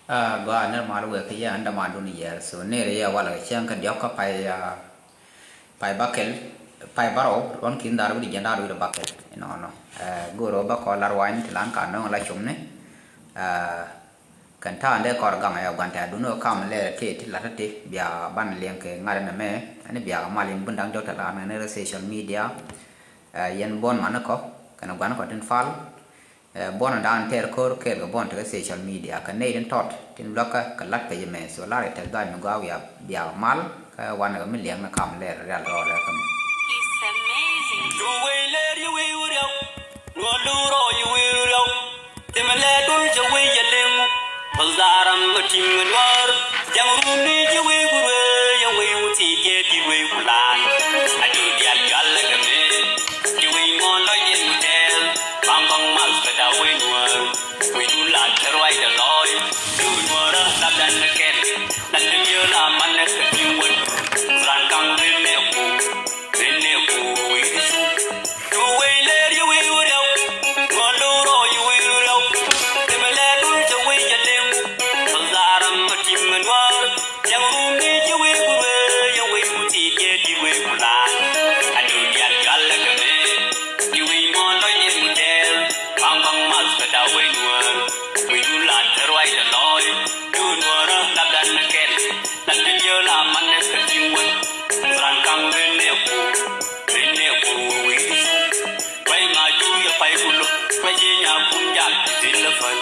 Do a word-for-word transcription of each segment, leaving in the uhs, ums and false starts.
Ah, gɔaa nɛr mal wek kɛ yɛ ɛn dämaandun yɛɛr. So nɛr yɛ walɛ kɛ cäŋ kä diɔ̱k kä pay, ah, pay bäkɛl, pay bärɔw, ruɔ̱n ki̱n da̱r wi̱cdɛ jiɛn da̱r wi̱cdɛ bäkɛl. Inɔnɔ. Eh, go̱o̱r ɣöö bä kɔn lar wany ti lan ka nöŋ la cumni. Ah, kɛn ta̱a̱ dee kɔr gaŋ ɛ gua̱n tɛ̈dun ɣöö kam lɛɛr ti ti la̱t ti bia ban liɛŋ kɛ ŋa̱t ɛn ɛmɛ. Ɛn bia kɛ mal in bun da̱ŋ jɔk tɛ lan kɛn rɛ social media. Eh, yɛn buɔ̱n man ni kɔ kɛn gua̱n kɔ tin pal. Eh, buɔ̱n dan tɛɛr ko̱r kɛɛl kɛ buɔ̱n tekɛ social media kɛ nɛy tin tɔt tin luäkä kɛ lat pec ɛmɛ. So lar itɛth ga̱a̱c mi gɔaa wiaa biak mal kä wanɛ kɛ mi liɛŋ ni kam lɛɛr rial rɔɔdɛ kä mi. Nuɔr lurɔ yi wi̱i̱ riɔw. Timɛ lɛ dul cɛ wi̱i̱ yɛ liŋ. Pal daram bä tim ŋä nuɔr. Jaŋ runi cɛ wi̱i̱ ku ruee yɛ wi̱i̱ wä ti jɛ ti wi̱i̱ ku lan. A dul dial dial lɛ kɛ mi. Ti wi̱i̱ ŋuɔn lɔ yɛn ku tɛɛl. Baŋ baŋ mal kɛ da wi̱i̱ nuɔr. Wi̱i̱ dul la kɛ ruac dɛ lɔy. Dul nuɔr a lap dan kɛ kɛn. Lan kɛ miö la man kɛ tim wän. Ran kaŋ rin nɛ ku. Rin nɛ ku wi̱i̱ di cu. Tu wei lɛr yɛ wi̱i̱ wä rɛw. Ŋuɔn lo̱w rɔ yɛ wi̱i̱ wä rɛw. Tɛmɛ lɛ dul cɛ wi̱i̱ cɛ liŋ. Bä zaram ma tim mɛ nuaar. Cɛŋ rum ni cɛ wi̱i̱ wä rɛw yɛ wi̱i̱ wä ti jɛ di wi̱i̱ wä laar. A dul dial jal lɛ kɛ mɛ. Yɛ wi̱i̱ mɔ lɔ yɛ wä tɛɛl. Baŋ baŋ math kɛ da wi̱i̱ nuaar. Wi̱i̱ wä laar tɛ ruac tɛ lɔɔy. Dul nuaar a lap dan mɛ kɛl. Lap di yɛ la man nɛ kɛ tim wä. Ran kaŋ rin nɛ ku. Rin nɛ ku wi̱i̱ di cu. Ruac ma ju yɛ pay ku lo̱k. Ruac yɛ nya kum jal di thil lä päl.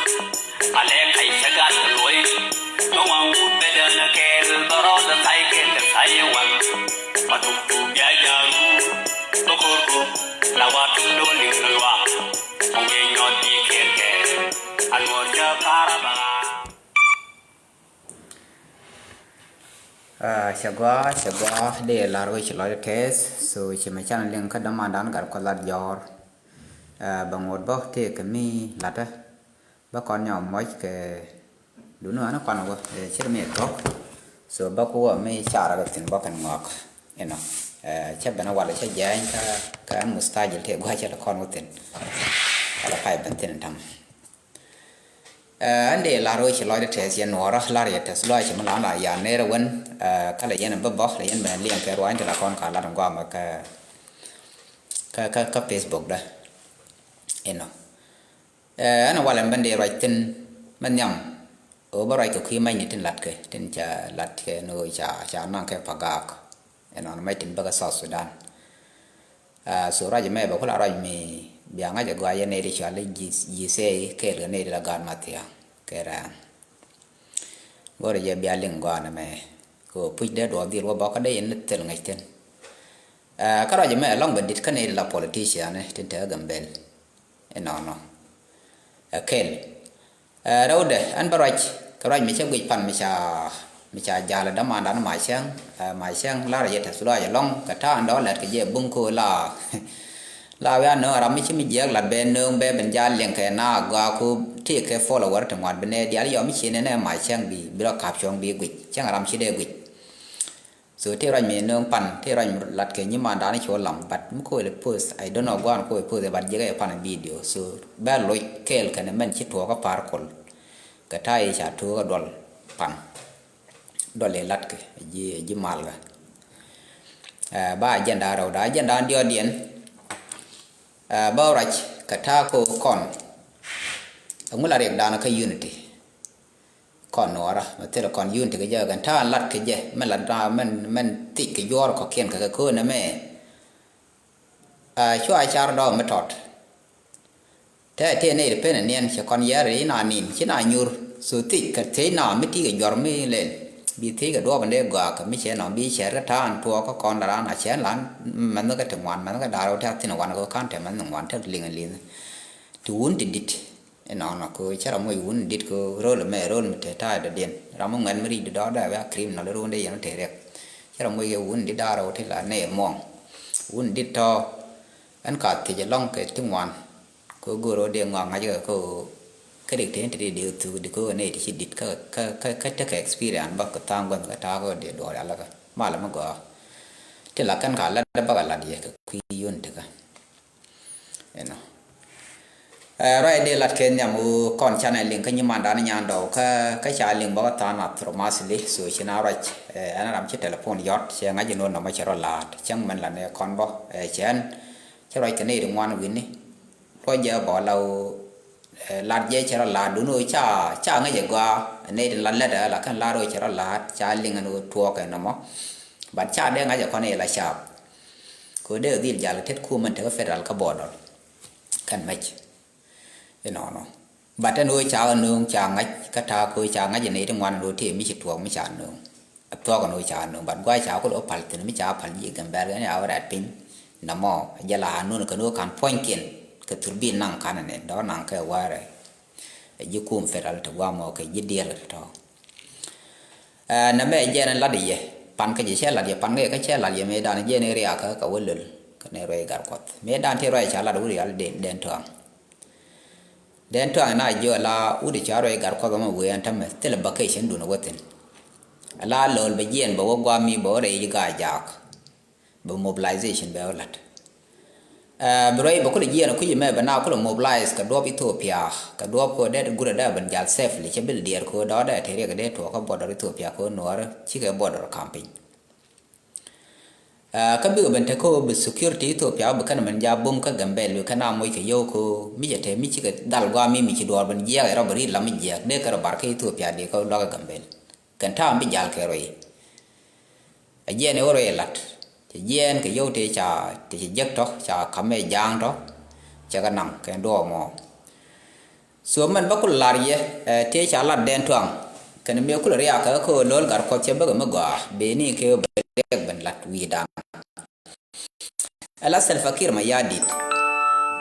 A lɛ kac cɛ gat kɛ luɔy. Bä waŋ wut bɛ dän a kɛɛl bä rɔɔd a thac kɛɛl kɛ thac yɛ waŋ. Ba tuk tuk bia jaru. Bä ko̱r ku. La wa tuk do̱n liŋ kɛ luaak. Kɔŋ yɛ nyɔt bi kɛɛl kɛɛl. A nuɔr cä para ba. Ah, cɛ gɔaa, cɛ gɔaa, dee lar wec ci lɔcdä tɛth, so ci mɛ can liŋ kä dämandan gat kuɔth lat jɔɔr. Ah, bɛ ŋot bä tëëkɛ mi la̱tdä, bä kɔn nyɔk mɔc kɛ duni ɣän kuan wä, eh, cir mi thuɔ̱k. So bä ku wä mi carɛ kɛ thi̱n bä kɛn ŋɔak, inɔ. Eh, cä ben a walɛ cä jääny kä, kä ɛn mustajil tëë gua̱c cä lɛ kɔn wä thi̱n. Walɛ pay ben thi̱n tam. Eh, ɛn dee lar wec ci lɔcdä tɛth yɛn nuɔɔrä, lar yɛ tɛth lɔc ci mi lan la ya ner wän, eh, kä lɛ yɛn bä bä, lɛ yɛn ben liɛŋ kɛ ruany ti la kɔn ka lat ŋuamɛ kä, kä, kä, kä Facebook dä. Inɔ. Eh, ɛn walɛ ben dee ruac thi̱n, mɛ nhiam. Ɣöö bä ruac kɛ kui̱ mɛcni tin latkɛ, tin ca latkɛ ni ɣöö ca, ca naŋ kɛ pagak. Ɛnɔn mɛ tin bäkɛ South Sudan. Ah, so ruac mɛ bɛ kula ruac mi bia ŋa̱c ɛ gɔaa yɛ nɛy ti cɔal i̱ G-, G C A kɛɛl kɛ nɛy ti la gaat Mathiaŋ kɛ rɛ̈ɛ̈n. Go̱rɛ jɛ bia liŋ gɔaa nɛ mɛ kɛ ɣöö puc dee duɔth dhil wä bɔkä dee in thil ŋäc thi̱n. Ah, kä ruac mɛ ɛlɔ̱ŋ bɛ di̱t kä nɛy ti la politician tin te kä Gambel. Inɔnɔ. Ɛ kɛl. Ɛ rɛwdɛ ɛn bä ruac kɛ ruac mi cä guic pan mi ca, mi ca ja̱l ɛ dämandan ma cäŋ, ɛ ma cäŋ lar yɛ tɛth luaac ɛlɔ̱ŋ kɛ ta̱a̱ ɛn dɔ̱ lɛt kɛ jɛ buŋ ko la. La wiaa nööŋ ram mi ci mi jiɛɛk lat bɛ nööŋ bɛ ben ja̱l liɛŋ kɛ na gɔaa ko tëëk kɛ follower ti ŋuat bi nɛ diaal yɔ mi ci nɛnɛ ma cäŋ bi, bi rɔ ka̱p cuɔ̱ŋ bi guic, cäŋ ram ci dee guic. So tëë ruac mi nööŋ pan, tëë ruac mi lat kɛ nyimandan i̱ cu lam, but mi ko̱o̱l i̱ post, I don't know gua̱a̱n ko̱o̱l i̱ post, but jiɛkɛ pan video. So bɛ loc kɛɛl kɛnɛ mɛn ci tuɔɔkä par kol. Kɛ ta̱a̱ i̱ ca tuɔɔkä duɔl pan. Duɔl i̱ lat kɛ ji̱, ji̱ mal kɛ. Ɛ, ba agenda rɛw da, agenda diɔt diɛn. Ɛ, ba ruac kɛ ta̱a̱ ko kɔn. Ɛŋu la riɛkdan kä unity. Kɔn nuɔɔrä mɛ thilɛ kɔn yun tekɛ jɛ kɛn ta̱a̱ lat kɛ jɛ mɛ lat ta̱a̱ mɛn, mɛn thic kɛ juɔ̱ɔ̱r kɔ̱kiɛn kɛ kɛ köönɛ mɛ. Aa, cua car dɔɔk mi tɔt. Tɛ tëë nɛy ti pen ɛ niɛn cɛ kɔn yɛr i̱ na nin ci na nyur. So thic kɛ thiec na mi ti kɛ juɔ̱r mi lel. Bi thiec kɛ duɔ̱ɔ̱p in dee gɔaa kɛ mi cɛ nɔ bi cɛr kɛ ta̱a̱n tuɔɔk kä kɔn daran a cɛ lan mɛnh kɛ ti ŋuan mɛnh kɛ da̱r wä tɛ thin wan kɛ ka̱n tɛ mɛnh ŋuan tɛ liŋ liŋ. Ti wun ti dit. Inɔnɔ kɛ cä rɔ moc wun dit kɛ ro̱l mɛ ro̱l mi te ta̱a̱ dɔ̱diɛn ram mi ŋuɛn mi ric di dɔɔdɛ wia criminal ro̱ndɛ yɛn te riɛk. Cä rɔ moc kɛ wun dit da̱a̱r rɛw ti la nɛ muɔ̱ŋ. Wun dit tɔ̱ ɛn ka thiec ɛlɔ̱ŋ kɛ ti ŋuan. Kɛ go̱o̱r ro̱dɛ ŋɔak ŋa̱c kɛ kɛ rik te ti di thuk di kɛ nɛ ti ci dit kä, kä, kä, kä tekɛ experience bä kɛ tha̱a̱ŋ gua̱n kɛ ta̱a̱ kɛ dee duɔɔr yalä kɛ malɛ mi gɔaa. Ti la kɛn ka lat dee bä kɛ lat yɛ kɛ kui̱ yun ti kɛ. Inɔ. Ɛ, ruac dee lat kɛ nhiam ɣöö kɔn canɛ liŋ kä nyimandan nyan dɔw kä, kä ca liŋ bä kä tha̱a̱ŋ nath through Masili, so ci na ruac, ɛ, ɛn ram ci telephone yɔt, cɛ ŋa̱c inɔ nɔmɔ cɛ rɔ la̱a̱t, cäŋ mɛn la nɛ kɔn bä, ɛ, cɛ ɛn, cɛ ruac kɛ nɛy ti ŋuan wi̱ni. Ruac jɛ bä la ɣöö, ɛ, lat jɛ cɛ rɔ la̱a̱t dun ɣöö ca, ca ŋäc ɛ gɔaa, nɛy ti la lät ɛ la kɛn la̱a̱t ɣöö cɛ rɔ la̱a̱t, ca liŋ ɛn ɣöö tuɔɔk ɛ nɔmɔ. But ca dee ŋa̱c ɛ kɔn ɛ la caap. Kɛ ɣöö dee dhil jal kɛ tet kumɛn tekä federal kä border. Kɛn mɛc. Inɔnɔ. But ɛn ɣöö ca ɣä nööŋ ca ŋa̱c kä ta̱a̱ kɛ ɣöö ca ŋa̱c ɛ nɛy ti ŋuan ɛn ɣöö tëë mi ci tuɔɔk mi ca nööŋ. Ɛ thuɔ̱k ɛn ɣöö ca nööŋ. But gua̱a̱c ca kulɛ ɣä pal thi̱n mi ca pal ji̱ Gambɛl ɛn ɛ a wä rɛ̈t piny. Nɔmɔ jɛ la a nööŋ kɛn ɣöö ka̱n puɔ̱nykiɛn kɛ thurbil naŋ ka̱n ɛn ɛ dɔ̱r naŋ kɛ wäärɛ. Ɛ ji̱ kum federal ti gua̱a̱mɔ kɛ ji̱ diɛɛr kɛ tɔ̱tɔ̱. Ɛ, nɛmɛ jɛn lat yɛ pan kä jɛ cɛ lat yɛ pan kä jɛ kä cɛ lat yɛ mëëdan jɛn area kä kɛ wä lol kɛ nɛ ruɛy gar kuɔth mëëdan ti ruɛy ca lat wuri yal den den tuaŋ. Den tuaŋ na jiɔ la wuri ca ruɛy gar kuɔth mɛ wee ɛn tämɛ thilɛ vacation dun wä thin. La lol bɛ jiɛn bɛ wä guami bɛ wä rɛy ji̱ gaa jaak. Bɛ mobilization bɛ wä lat. Ɛ, bi ruɛy bɛ kulɛ jiɛɛn kui̱c mɛ bɛ na kulɛ mobilize kɛ duɔp Ethiopia kɛ duɔp kɛ dee gurɛ dee ben jal safely cɛ bil diɛɛr kɛ dɔɔdɛ te riɛk dee tuɔɔk kä border Ethiopia kɛ nuɔɔr cikɛ border campaign. Ɛ, kä bikɛ ben te kä bi security Ethiopia bi kɛn ben ja bum kä Gambɛl bi kɛn a moc kɛ yio̱w kɛ mi cɛ te mi cikɛ dhal guam mi mi ci duɔɔr ben jiɛɛk ɛ rɔ bɛ ri lam mi jiɛɛk dee kɛ rɔ bar kä Ethiopia dee kä luakä Gambɛl. Kɛn ta̱a̱ mi jal kɛ ruɛy. A jiɛɛn ɛ wä ruɛy lat. Cɛ jiɛɛn kɛ yio̱w tëë ca, tëë cɛ jek tɔ, ca kamɛ ja̱a̱ŋ tɔ. Cɛ kɛ naŋ kɛ duɔɔk mɔ. So mɛn bä kulɛ lar yɛ, ɛ, tëë ca lat dɛn tuaŋ. Kɛn mëë kulɛ riaak kɛ kä lo̱l gat kuɔth cɛ bäkɛ mi gɔaa. Beni kɛ bɛ riɛk ben lat wi̱i̱dan. Ɛ la Salva Kiir Mayardit.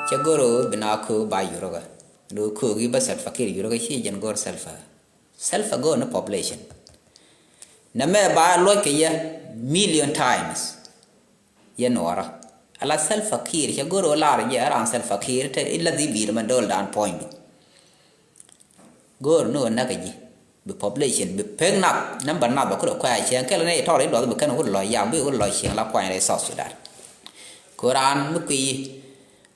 Cɛ go̱r ɣöö bi na köök ba yurä kä. Lo̱ köök i̱ bä Salva Kiir yurä kä ci jɛn go̱r Salva. Salva go̱r ni population. Nɛ mɛ ba luɔc kɛ yɛ million times. Yɛ nuɔrä. Ɛ la Salva Kiir cɛ go̱r ɣöö lar jɛ ɛ ran Salva Kiir te i̱ la dhi bi̱i̱r mɛ do̱l dan puɔ̱nydu. Go̱o̱r ni ɣöö näk ɛ ji̱ bi population bi pek nak number nath bɛ kulɛ kuɛ̈ɛ̈ cieŋ kɛl ni tɔr i̱ duɔth bi kɛn wut lɔc yak bi wut lɔc cieŋ la kuany rɛy South Sudan. Kɛ ɣöö raan mi kui̱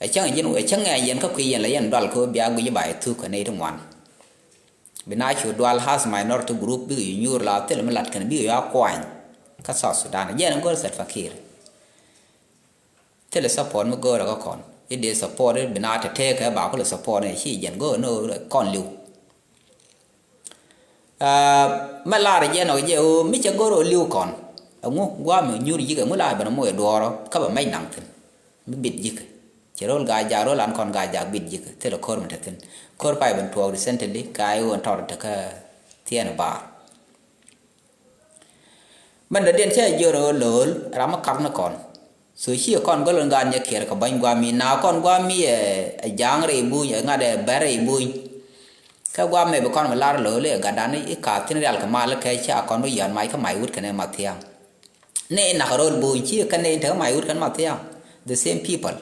ɛ cäŋ ji̱n ɛ cäŋ ɛ yɛn kä kui̱ yɛn la yɛn dual kɛ ɣöö bia guic ba ɛ thuk kɛ nɛy ti ŋuan. Bi na cu dual as minority group bikɛ cu nyuur la thil mi lat kɛn bikɛ cu a kuany kä South Sudan jɛn ɛ go̱o̱r Salva Kiir. Thilɛ support mi go̱o̱rɛ kä kɔn i̱ dee support i̱ bi na te teekɛ ba kulɛ support ni ci jɛn go̱o̱r ni kɔn li̱w. Aa, mɛ laarɛ jɛ nɔk jɛ ɣöö mi cɛ go̱o̱r ɣöö li̱w kɔn ɛŋu gua̱a̱ mi nyuur ji̱kɛ ŋu la ben moc ɛ duɔɔrɔ kä bɛ mɛc naŋ thi̱n mi bit ji̱kɛ. Cɛ ro̱l gaa jaak ro̱l an kɔn gaa jaak bit ji̱kɛ thilɛ ko̱r mi te thi̱n. Ko̱r pay ben tuɔɔk recently ka i̱ ɣöö ɛn tɔr te kä thiɛɛn baar. Mɛn dɔ̱diɛn cä jiör ɣöö lo̱l ram mi kak ni kɔn. So ci kɔn gɔl in gaat nyɛ kiɛɛr kɛ bäny guam mi na kɔn guam mi ɛ ja̱a̱ŋ rɛy buny ɛ ŋa̱t ɛ bɛr rɛy buny. Kä guam mɛ bi kɔn mi lar lo̱l ɛ gatdan i̱ ka̱a̱th thi̱n rial kɛ mal kɛ ca kɔn bi yɔ̱a̱n mac kä mac wut kɛn ɛ Mathiaŋ. Ni in nak ro̱l buny ci kɛn in tekɛ mac wut kɛn Mathiaŋ. The same people.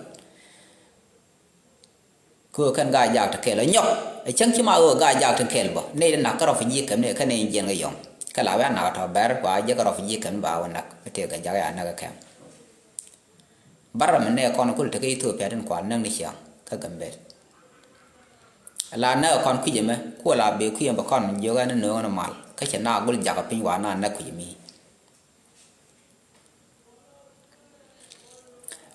Kɛ ɣöö kɛn gaa jaak ti kɛɛl ɔ nyɔk ɛ cäŋ ci ma ɣöö gaa jaak ti kɛɛl bä nɛy ti nak kä rɔ̱ fi ji̱ kɛm ni kɛn in jiɛn kɛ yɔ̱ŋ. Kɛ la wä a nak tɔ̱ bɛr ba jek rɔ̱ fi ji̱ kɛm ba wä nak mi tëë kɛ jak ya nak kɛ kɛm. Bar ram mi nɛ kɔn kul tekɛ Ethiopia tin kual näk ni ciaŋ kä Gambel. La näk kɔn kui̱c ɛmɛ kuɔ la bee kui̱ ɛmɛ bɛ kɔn jiök ɛn ni nööŋ ɛn mal kä cɛ na gul jakä piny wa na näk kui̱c ɛmɛ.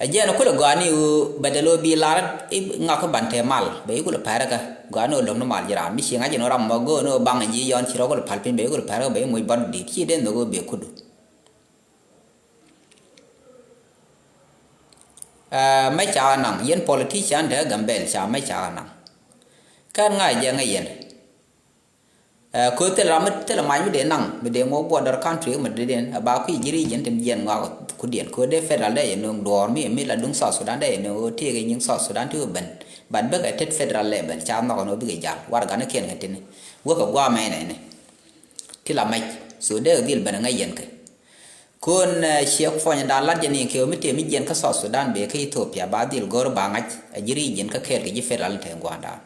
Ɛ jɛn kulɛ gɔaa ni ɣöö bɛ dee lo̱ bi lar i̱ ŋak kä ban tɛ mal bɛ i̱ kulɛ pɛrɛ kä gɔaa ni ɣöö lo̱ŋ ni mal ji̱ raan mi ci ŋa̱c jɛn ɣöö ram mɔ go̱o̱r ni ɣöö baŋ ji̱ yɔn ci rɔ kulɛ pal piny bɛ i̱ kulɛ pɛrɛ kä bɛ i̱ moc bɔt di̱t ci den nhök ɣöö bɛ kudu. Ɛ mɛ ca ɣä naŋ yɛn politician te kä Gambel ca mɛ ca ɣä naŋ. Kɛn ŋa̱c jɛ ŋäc yɛn. Ɛ, köth thilɛ ram mi thilɛ mac mi dee naŋ mi dee ŋuɔk border country mi dee diɛn ɛ ba kui̱ ji̱ region tin jiɛn ŋɔak kudiɛn köth dee federal dee yɛ nöŋ duɔɔr mi mi la duŋ South Sudan dee yɛ nöŋ ɣöö tëëk inying South Sudan ti ɣöö ben. But bekɛ tet federal level ca nhɔk ɛn ɣöö bikɛ jal warɛgani kiɛn kɛ tini wäkɛ guamɛ nɛni. Ti la mac so dee kɛ dhil ben ɛ ŋäc yɛn kɛ. Köön, ɛ, ciɛ puɔ̱nydan lat jɛ ni kɛ ɣöö mi tëë mi jiɛn kä South Sudan bee kä Ethiopia ba dhil go̱r ba ŋa̱c ɛ ji̱ region kä kɛɛl kɛ ji̱ federal in te ŋuandan.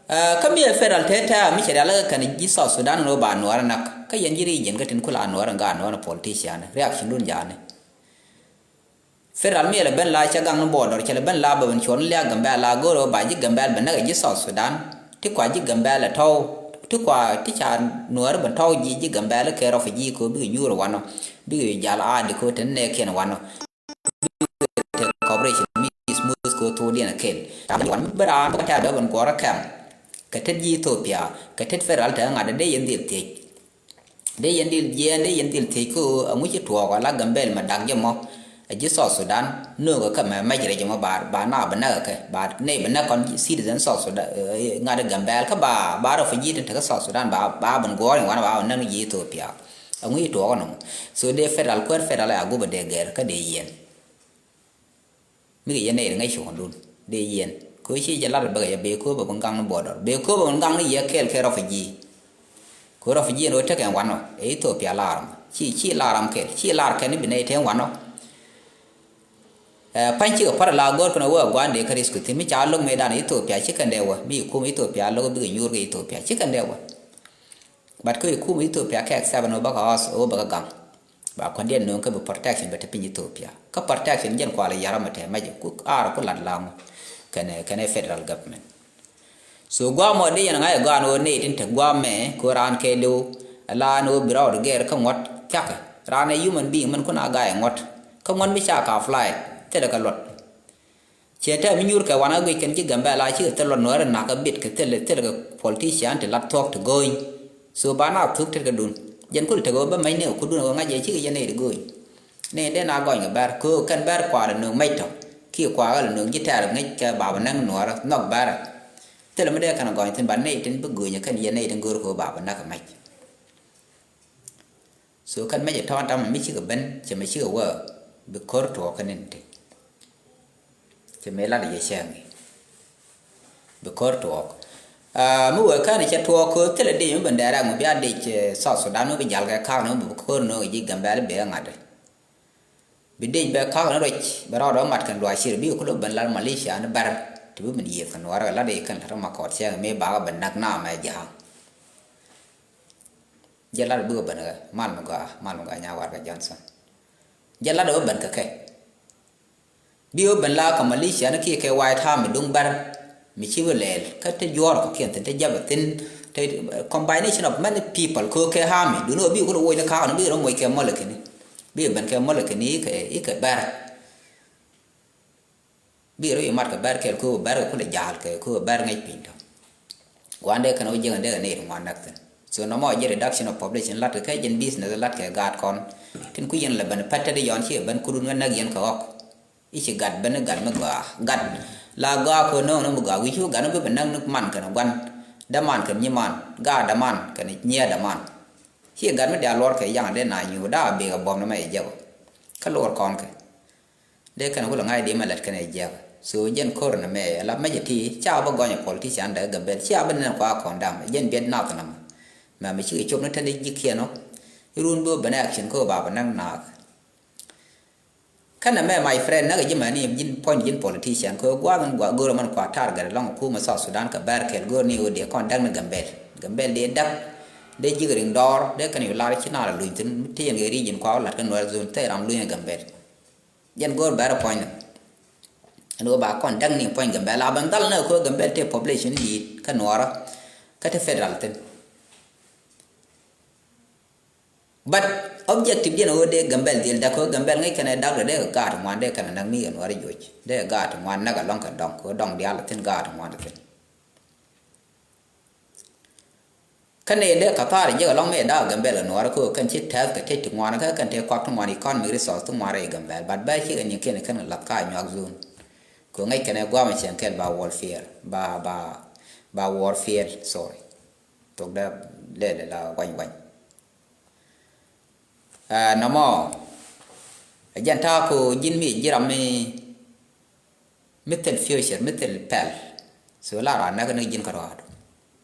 Ɛ, kä mi ɛ federal tɛtɛ mi cɛ rial kä kɛn ji̱ South Sudan ni wä ba nuɔɔr nak kä yɛn ji̱ region kä tin kula nuɔɔr in ga nuɔɔr ni politician reaction dun jani. Federal mi lɛ ben la cɛ gaŋ ni border, cɛ lɛ ben la bɛ ben cuɔn liak Gambɛl la go̱o̱r ɣöö ba ji̱ Gambɛl bɛ näk ɛ ji̱ South Sudan. Ti kua ji̱ Gambɛl ɛ tɔ̱w, ti kua ti ca Nuäär ben tɔ̱w ji̱, ji̱ Gambɛl kɛ refugee kɛ ɣöö bikɛ nyuur wanɔ, bikɛ jal aadi kɛ ɣöö te nɛɛkiɛn wanɔ. Te cooperation mi smooth kɛ ɣöö thokdiɛn ɛ kɛl. Ca bi wan mi ben raan bä kɛ tɛ̈r bɛ ben guɔ̱rä kɛm kɛ tet ji̱ Ethiopia, kɛ tet federal te ŋa̱t dee yɛn dhil thiec. Dee yɛn dhil jiɛɛn, dee yɛn dhil thiec kä ɣöö aŋu ci tuɔɔk ala Gambɛl ma dak jɛ mɔ. Ɛ ji̱ South Sudan nööŋ kɛ mɛ mɛc rɛc mɔ ba, ba na bi näk kɛ, ba nɛy bi näk kɔn citizen South Sudan, eh, ŋa̱t Gambɛl kä ba, ba refugee tin te kä South Sudan ba, ba ben guɔ̱ɔ̱r in wanɔ ba ben näk ni ji̱ Ethiopia. Aŋu ci tuɔɔk ɛnɔ. So dee federal, kuäär federal a gupɛ dee gɛr kä dee yɛn. Mi kɛ yɛn nɛy ri ŋäc cuɔ̱ŋdun dee yɛn. Kɛ ɣöö ci jɛ lat bäkɛ jɛ bee kööbä bi gaŋ ni border. Bee kööbä bi gaŋ ni yɛ kɛɛl kɛ refugee. Kɛ ɣöö refugee ni ɣöö tekɛ wanɔ ɛ Ethiopia lar mɔ. Ci, ci lar ram kɛl. Ci lar kɛn ni bi nɛy te wanɔ. Ɛ, pa̱ny cikɛ pa̱r la go̱r kɛn ɣöö gua̱n dee kä risk thi̱n mi ca lo̱k mëëdan Ethiopia ci kɛn dee wä. Mi kum Ethiopia lo̱k bikɛ nyuur kɛ Ethiopia ci kɛn dee wä. But kä ikum Ethiopia kɛ accept ni wä bä kä house wä bä kä gaŋ. Ba kuandiɛn nööŋ kä bi protection bɛ te piny Ethiopia. Kä protection jɛn kual yara mɛ te mɛc ku ar ku lat laŋ kɛnɛ, kɛnɛ federal government. So guam mɔ di yɛn ŋa̱c ɛ gɔaa ni wä nɛy tin te guam mɛ kɛ wä raan kɛ liw. Ala ni wä bi rɔɔd gɛɛr kä ŋuɔ̱t thia̱kɛ. Raan ɛ human being mɛn kun a ga̱a̱c ɛ ŋuɔ̱t. Kä ŋuɔ̱t mi ca ka flight thilɛ kɛ luɔt. Ciɛ tɛm mi nyuur kɛ wan kä guic kɛn ji̱ Gambɛl a cikɛ thil lɔ nuɔ̱ɔ̱ri nak kä bit kɛ thil, thil kɛ politician ti lat thuɔ̱k ti go̱o̱ny. So ba na thuk tet kɛ dun. Jɛn kul tek ɣöö bä mɛc ni kɛ kudun ɣöö ŋa̱c jɛ cikɛ jɛ nɛy ti go̱o̱ny. Nɛy dee na gɔny kɛ bɛr kɛ ɣöö kɛn bɛr kua lɛ nööŋ mɛc tɔ. Kiɛ kua ɣä lɛ nööŋ ji̱ tɛɛr ŋäc kɛ ba bɛ näk nuɔ̱ɔ̱rä nhɔk bɛr. Thil mi dee kɛn gɔny thin ba nɛy tin bi go̱o̱ny kɛn yɛ nɛy tin go̱o̱r kɛ ɣöö ba bɛ näk kɛ mɛc. So kɛn mecɛ tɔ̱ɔ̱n tamɛ mi cikɛ ben cɛ mɛ cikɛ wä bi ko̱r tuɔɔk kɛ nin ti. Cɛ mɛ lat yɛ cɛŋ i̱ bi ko̱r tuɔɔk. Ah, mi wee kɛn cɛ tuɔɔk ko̱r thilɛ dec mi ben dɛɛrɛ ŋu bia dec, eh, South Sudan mi bi jal kɛ ka̱a̱k ni mi bi ko̱r ni ji̱ Gambɛl bee ŋa̱t. Bi dec bɛ ka̱a̱k ni ruec bɛ rɔɔdɛ mat kɛn luac cir bi kulɛ ben lat Malaysia ni bɛr ti bi min yiëth kɛn nuɔrɛ lat i̱ kɛn lat ma kɔɔt cɛŋ mi bakɛ ben nak na mɛ ja̱a̱ŋ. Jɛ lat bikɛ ben kɛ mal mi gɔaa, mal mi gɔaa nya warkɛ Johnson. Jɛ lat bikɛ ben kɛ kɛ. Bi wä ben la kɛ Malaysia ni kiɛ kɛ White Army duŋ bär mi ci wä lɛɛl kä te juɔr kɛ kiɛn thin te jabɛ thin te combination of many people kɛ kɛ army duni wä bi wä woc ni ka̱a̱k ni bi rɔ moc kɛ mɔlɛ kini. Bi ben kɛ mɔlɛ kini ikɛ, ikɛ bär. Bi rɔ imat kɛ bɛr kɛl kɛ ɣöö bɛr kɛ kulɛ ja̱a̱l kɛ kɛ ɣöö bɛr ŋäc piny tɔ. Gua̱a̱n dee kɛn ɣöö jiäkɛn dee kɛ nɛy ti ŋuan näk thi̱n. So nɔmɔ ji̱ reduction of population lat kɛ kɛ ji̱n business lat kɛ gaat kɔn. Tin ku yɛn lɛ ben pɛt te di yɔn ci ben kudun ŋä näk yɛn kɛ ɣɔk. I̱ ci gat ben i̱ gat mi gɔaa gat la gɔaa kɛ ɣöö no̱o̱ŋ ni mi gɔaa wi̱c cu gat ni bi ben näk ni man kɛn gua̱n. Däman kɛn nyiman gaat däman kɛn nyiee däman. Ci gat mi diaal luɔr kɛ yaŋ dee na nyuur daa bikɛ buɔ̱m ni mɛ jɛ jɛk ɔ. Kä luɔr kɔn kɛ. Dee kɛn kulɛ ŋa̱c di mɛ lät kɛn ɛ jiɛk. So jɛn ko̱r nɛ mɛ ala mɛcɛ ti ca bä gɔnyɛ politician dɛ Gambɛl ca bä nɛn kua kɔn dam jɛn biɛt nath nɛmɛ. Mɛ mi cikɛ cop ni tɛn di ji̱ kiɛn ɔ. Irun bi wä ben action kä ba bä näk naath. Kɛn nɛ mɛ my friend näk ji̱ mɛ ni ji̱n puɔ̱ny ji̱n politician kä gua̱a̱th in gua̱a̱th go̱r mɛn kua target lɔŋ kumɛ South Sudan kɛ bɛr kɛl go̱r ni wä diɛ kɔn däk ni Gambɛl. Gambɛl diɛ däk. Dee ji̱k riŋ dɔɔr dee kɛn yu lar ci naar luny thin ti yɛn kɛ region kua wä lat kɛ Nuer zone thɛy ram luny Gambɛl. Jɛn go̱o̱r bɛr puɔ̱ny ni. Ɛn ɣöö ba kɔn däk ni puɔ̱ny Gambɛl a ben dhal ni ɣöö Gambɛl tëë population di̱i̱t kä nuɔɔrä kä te federal thin. But objective diɛn ɣöö dee Gambɛl dhil däk ɣöö Gambɛl ŋäc kɛn ɛ dak dee kɛ gaat ŋuan dee kɛn ɛ näk mi kɛ nuɔɔrä juɔc dee kɛ gaat ŋuan näk ɛlɔ̱ŋ kɛ dɔŋ kɛ ɣöö dɔŋ diaal thin gaat ŋuan thin. Kä nɛy dee kä thaar jiäk ɛlɔ̱ŋ mëë da̱a̱k Gambɛl kɛ nuɔɔrä kä kɛn ci tɛth kɛ tëc ti ŋuan kä kɛn tëë kɔak ti ŋuan economic resource ti ŋuan rɛy Gambɛl but bɛ cikɛ ni kiɛn kɛn lath ka nyuak zone. Kɛ ŋäc kɛn ɛ guamɛ cɛn kɛl ba welfare ba ba ba warfare sorry. Thok dee lɛl la guany guany. Ɛ nɔmɔ ɛ jɛn ta̱a̱ ko ji̱n mi ji̱ ram mi mi thil future mi thil pɛl. So la raan näk ni ji̱n kärɔaadu.